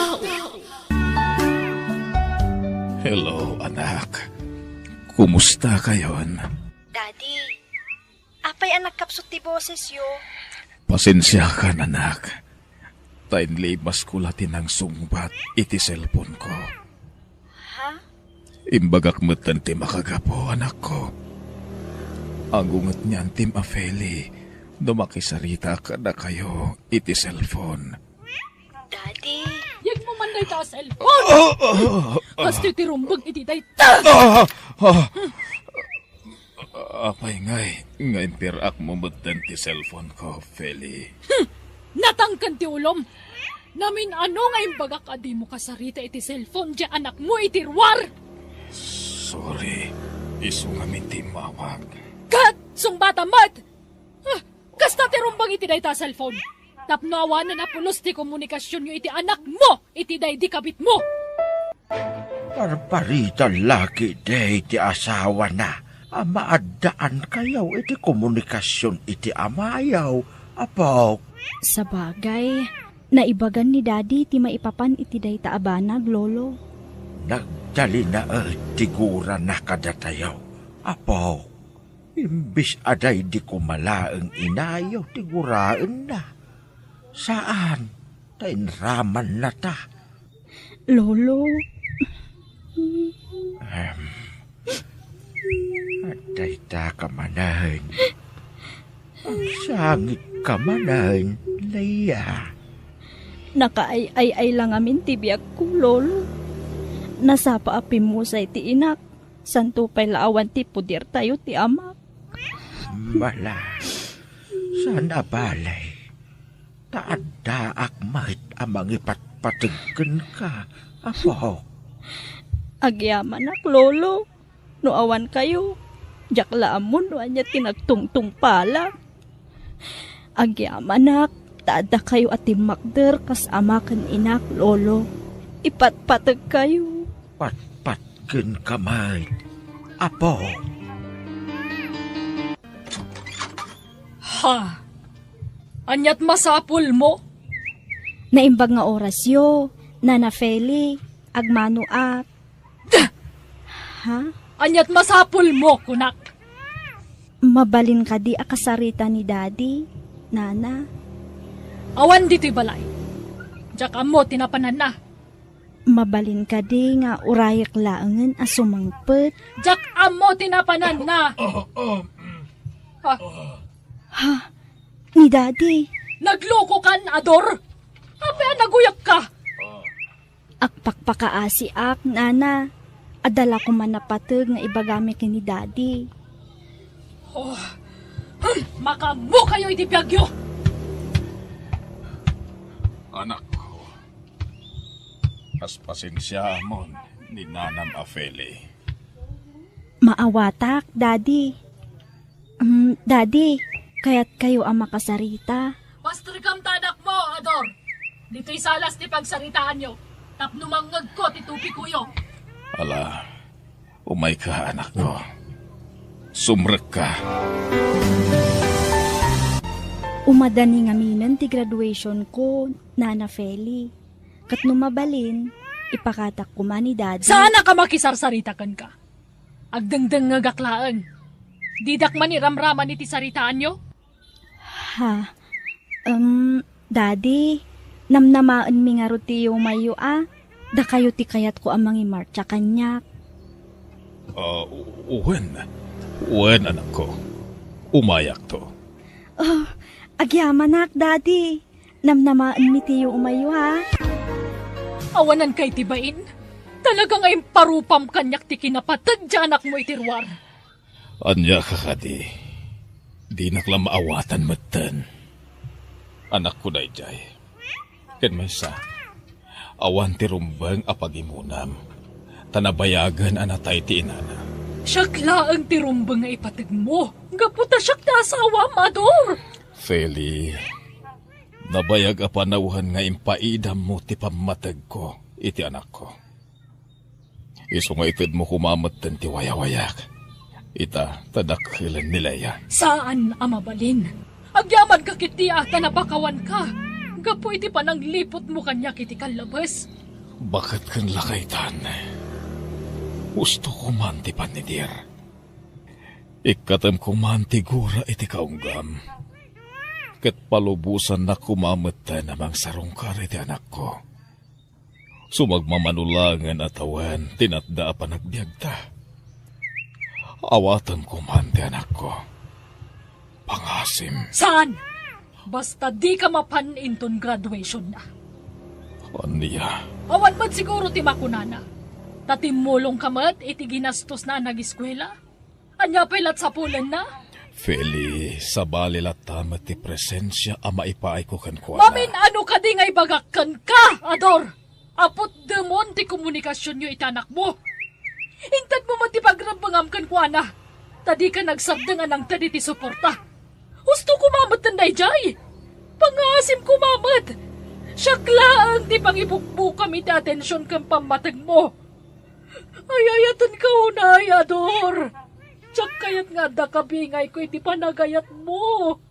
Hello, anak. Kumusta kayon? Daddy, apay a nagkapsut ti bosesyo? Pasensiakan, anak. Ta inlimasko la ti nangsungbat iti cellphone ko. Ha? Imbagak metten ti makagapu, anakko. Agunget ni Antim a Feli no makisaritaak kadakayo iti cellphone. Daddy. Yegmo man dayta a cellphone. Oh, oh, oh, oh. Kastoy ti rumbeng iti dayta. Ah, ah. Apay ngay nga impirak mo metten ti cellphone ko, Feli? Hmm! Natangken ti ulom! Namin-ano nga imbagak a dimo kasarita iti cellphone diay anakmo iti ruar! Sorry. Isu ngamin ti immawag. Ket sungbatam met! Ah, kasta ti rumbeng iti dayta a cellphone. Tapno awanen a pulos ti komunikasionyo iti anakmo iti daydi kabitmo. Parparita la ketdi ti asawana a maaddaankayo iti komunikasion iti amayo, apok. Sabagay, naibagan ni Daddy ti maipapan iti dayta a banag, Lolo. Nagtalinaed ti gurana kadatayo, apok. Imbes a daydi koma laeng inayo ti guraenna, saan ta inramannata. Lolo. Ahem. Adda ita ka manen. Agsangit ka manen, Leia. Nakaay-ay-ay la ngamin ti biagko, Lolo. Nasapa a pimmusay ti inak. Santo pay la awan ti pudertayo ti amak. Mala, saan a balay, ta addaak met a mangipatpateg kenka, apok. Agyamanak, Lolo, no awan kayo, diak la ammo no ania ti nagtungtungpalak. Agyamanak, ta adda kayo a timmakder kas ama ken inak, Lolo. Ipatpateg kayo. Patpat kenka met, apo. Ha? Aniat masapul mo? Naimbag nga orasyo, Nana Feli, agmanoak. Ha? Aniat masapul mo, kunak? Mabalin kadi a kasarita ni Daddy, Nana? Awan ditoy balay. Diak ammo ti napananna. Mabalin kadi nga urayek laengen a sumangpet? Diak ammo ti napananna. Ha? Ha? Ni Daddy? Naglokokan, Ador? Apay a naguyakka? Agpakpakaasiak, Nana. Adda la koma napateg nga ibagami ken ni Daddy. Oh, hmm, makaammokayo iti biagyo! Anakko, paspasensiaamon ni nanam a Feli. Maawatak, Daddy. Um, Daddy, kayatkayo a makasarita? Pastrekam ta anakmo, Ador. Ditoy salas ti pagsaritaanyo, tapno mangngegko ti tupikoyo. Ala, umayka, anakko. Sumrekka. Umadani ngaminen ti graduation ko, Nana Feli. Ket no mabalin, ipakatak koma ni Daddy. Saanak a makisarsarita kenka. Agdengdengngegak laeng. Didak man iramraman iti saritaanyo? Ha? Em, Daddy, namnamaenmi ngarud ti yumayyo a. Dakayo ti kayatko a mangimartsa kaniak. Ah, u-, wen. Wen, anakko. Umayakto. Oh, agyamanak, Daddy. Namnamaenmi ti umayyo, ha? Awananka iti bain? Talaga nga imparupam kaniak ti kinapateg ti anakmo iti ruar. Ania ka kadi? Dinak la maawatan metten. Anakko daydiay. Ken maysa, awan ti rumbeng a pagimonam, ta nabayagen a natay ti inana. Siak laeng ti rumbeng nga ipategmo, gapu ta siak ti asawam, Ador! Feli, nabayag a panawen nga impaidammo ti pammategko iti anakko. Isu nga itedmo koma metten ti wayawayak. Ita, ta dakkelen ni Lea. Saan a mabalin. Agyamanka ketdi a ta napakawanka gapu iti panangliputmo kaniak iti kallabes. Baket ken lakaytan, husto koman ti pannidir. Ikkatem koman ti gura iti kaunggam, ket palubosannak koma metten a mangsarungkar iti anakko. Sumagmamano laengen a tawen ti natda a panagbiagta. Awatem koman ti anakko. Pangasim. Saan? Basta dika mapan inton graduationna. Ania? Awan met siguro ti makunana. Ta timmulongka met iti ginastosna a nagiskuela. Ania pay lat sapulenna? Feli, sabali latta met ti presensia a maipaayko kenkuana. Mamin-ano kadi nga ibagak kenka, Ador? Aput demon ti komunikasionyo iti anakmo. Intedmo met ti pagrebbengam kenkuana, ta dika nagsardeng a nangted iti suporta. Husto koma metten daydiay. Pangasim koma met. Siak laeng ti pangibukbukam iti atension ken pammategmo. Ay-ayatenka unay, Ador. Diak kayat nga adda kabingayko iti panagayatmo.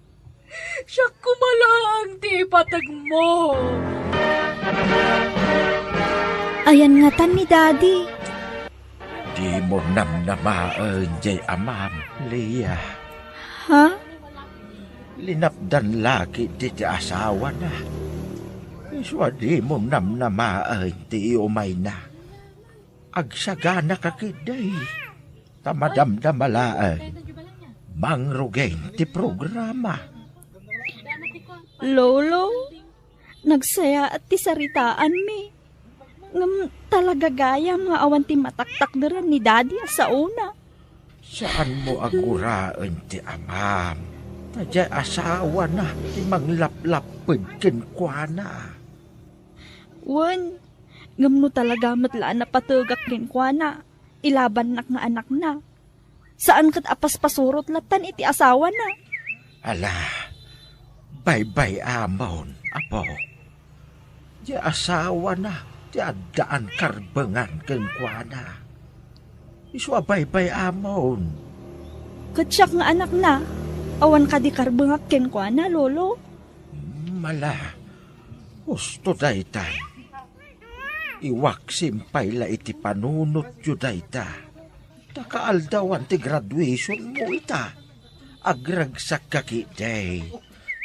Siak koma laeng ti ipategmo. Ayan ngatan ni Daddy. Dimo namnamaen jay amam, Lea. Ha? Linapdan la ketdi ti asawana. Isu a dimo namnamaen ti iumayna. Agsaganaka ketdi, ta madamdama laeng mangrugin ti programa. Lolo, nagsayaat ti saritaanmi. Ngem talaga gayam nga awan ti mataktakderan ni Daddy a saona. Saanmo a guraen ti amam, ta diay asawana ti manglaplapped kenkuana. Wen, ngem no talaga met la a napategak kenkuana, ilabannak nga anakna. Saan ket a paspasurot lattan iti asawana. Ala, baybay-amon, apo. Diay asawana ti addaan karbengan kenkuana. Isu a baybay-amon. Ket siak nga anakna, awan kadi karbengak kenkuana, Lolo? Hmm, ala, husto dayta. Iwaksim pay la iti panunotyo dayta. Ta kaaldawan ti graduationmo ita, agragsakka ketdi.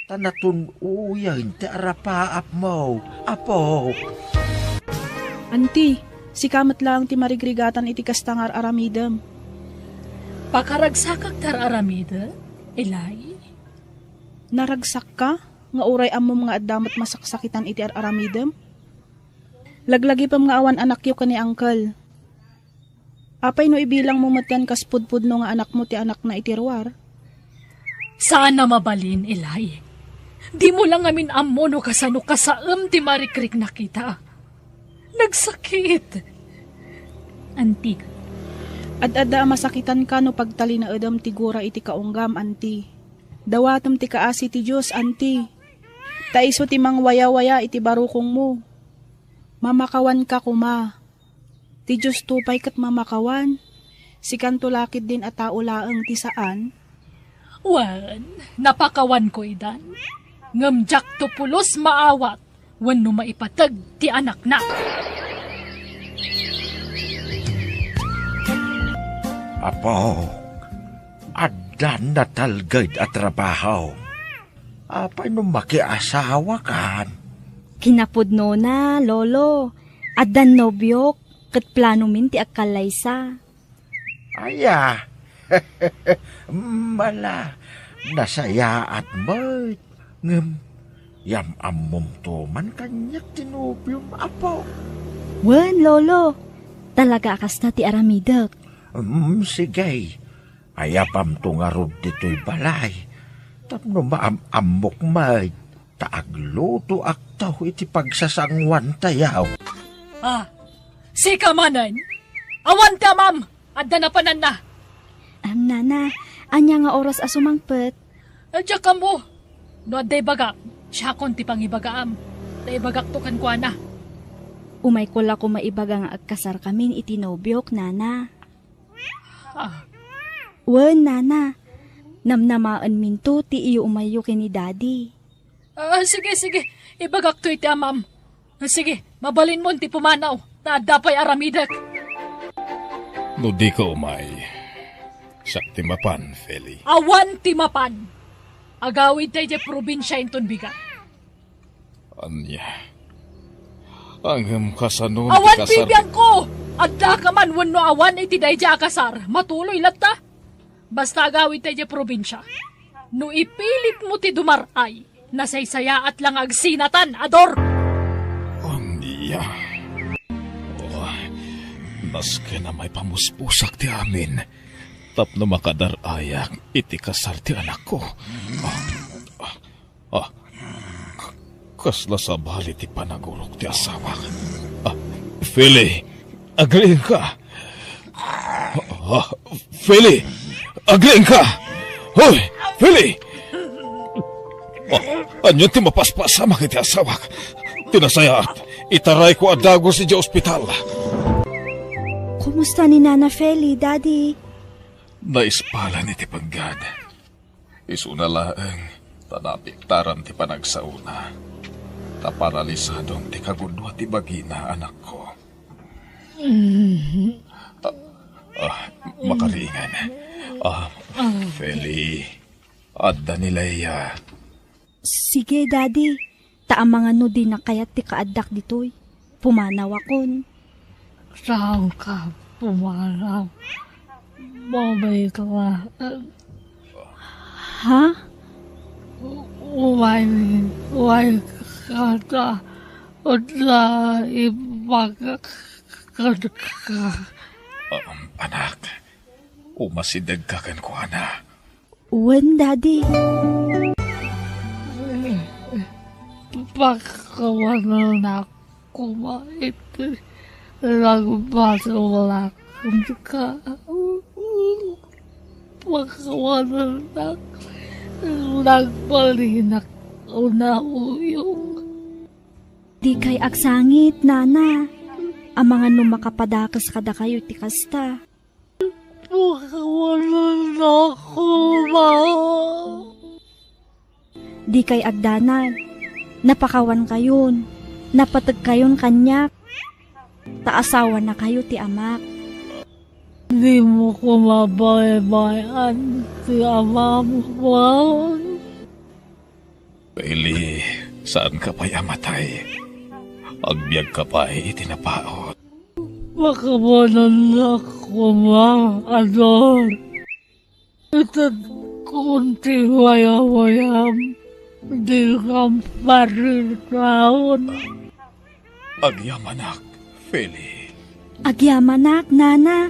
Ta natun-oyen ti arapaapmo, apo. Anti, sika met laeng ti marigrigatan iti kasta nga ar-aramidem. Pakaragsakak ti ar-aramidem, Eli? Naragsakka nga uray ammom nga adda met masaksakitan iti ar-aramidem? Laglagipem nga awan anakyo ken ni Uncle. Apay no ibilangmo metten kas pudpudno nga anakmo ti anakna iti ruar? Saan a mabalin, Eli. Dimo la ngamin ammo no kasano kasaem ti marikriknak ita. Nagsakit. Anti. Ad-adda a masakitanka no pagtalinaedem ti gura iti kaunggam, Anti. Dawatem ti kaasi ti Dios, Anti. Ta isu ti mangwayawaya iti barukongmo. Mamakawanka koma. Ti Diosto pay ket mamakawan. Sikanto la ketdin a tao laeng ti saan? Wen, napakawanko idan. Ngem diakto pulos maawat wenno maipateg ti anakna. Apo, addan natalged a trabaho. Apay no makiasawakan? Kinapudnona, Lolo. Addan nobiok, ket planomin ti agkallaysa. Aya. Mala, Nasayaat met, ngem yam-ammomto man kaniak ti nobiom, Apo. Wen, Lolo. Talaga a kasta ti aramidek. Mm, sige. Ayabamto ngarud ditoy balay tapno maam-ammok met ta aglutoakto iti pagsasanguantayo. Ah, sika manen? Awan ti amam! Adda napananna. Ah, nana, ania nga oras a sumangpet? Diak ammo. No adda ibagam, siakon ti pangibagaam. Ta ibagakto kenkuana. Umayko la koma ibaga nga agkasarkamin iti nobiok, nana. Ah. Wen, nana. Namnamaenminto ti iyo umayyo ken ni Daddy. Ah, sige, sige. Ibagakto iti amam. Ah, sige, mabalinmon ti pumanaw, ta adda pay aramidek. No dika umay, siak ti mapan, Feli. Awan ti mapan. Agawidta idiay probinsia inton bigat. Ania? Ngem kasano ti kasar- Awan bibiangko! Addaka man wenno awan iti daydiay a kasar, matuloy latta. Basta agawidta idiay probinsia. No ipilitmo ti dumar-ay, nasaysayaat la nga agsinatan, Ador! Ania? Oh, nasken a maipamuspusak ti amin tapno makadar-ayak iti kasar ti anakko. Ah, ah, ah, k-, kasla sabali ti panagurok ti asawak. Ah, Feli, agriingka. Ah, Feli, agriingka. Hoy, Feli! Ah, ania ti mapaspasamak iti asawak? Ti nasayaat, itarayko a dagus idiay ospital. Kumusta ni Nana Feli, Daddy? Naispalan iti penggad. Isuna laeng ta napiktaran ti panagsaona. Ta paralisadon ti kagudua ti bagina, anakko. Ah, ah, makariingan. Ah, Feli, adda ni Leia. Sige, Daddy. Ta amangan no dina kayat ti kaaddak ditoy. Pumanawakon. Saanka pumanaw. Mabay ka. Ha? Uway, uway ka ta. Udla ibagak ka. Um, anak, umasidegka kenkuana. Wen, Daddy. Pakawanenak koma iti nagbasolak kenka. Pakawanenak nagbalinak unayong. Dikay agsangit, Nana. Amangan no makapadakes kadakayo ti kasta. Pakawanenak koma. Dikay agdanag. Napakawankayon. Napategkayon kaniak. Ta asawanakayo ti amak. Dimo koma baybay-an ti amam, Juan. Eli, saanka pay a matay. Agbiagka pay iti napaut. Pakawanenak koma, Ador. Itedkon ti wayawayam, dikam paritaon. Agyamanak, Feli. Agyamanak, Nana.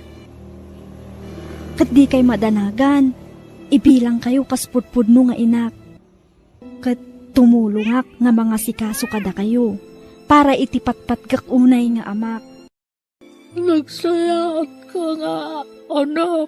Ket dikay madanagan. Ibilangkayo kas pudpudno nga inak. Ket tumulongak nga mangasikaso kadakayo para iti patpatgek unay nga amak. Nagsayaatka nga anak.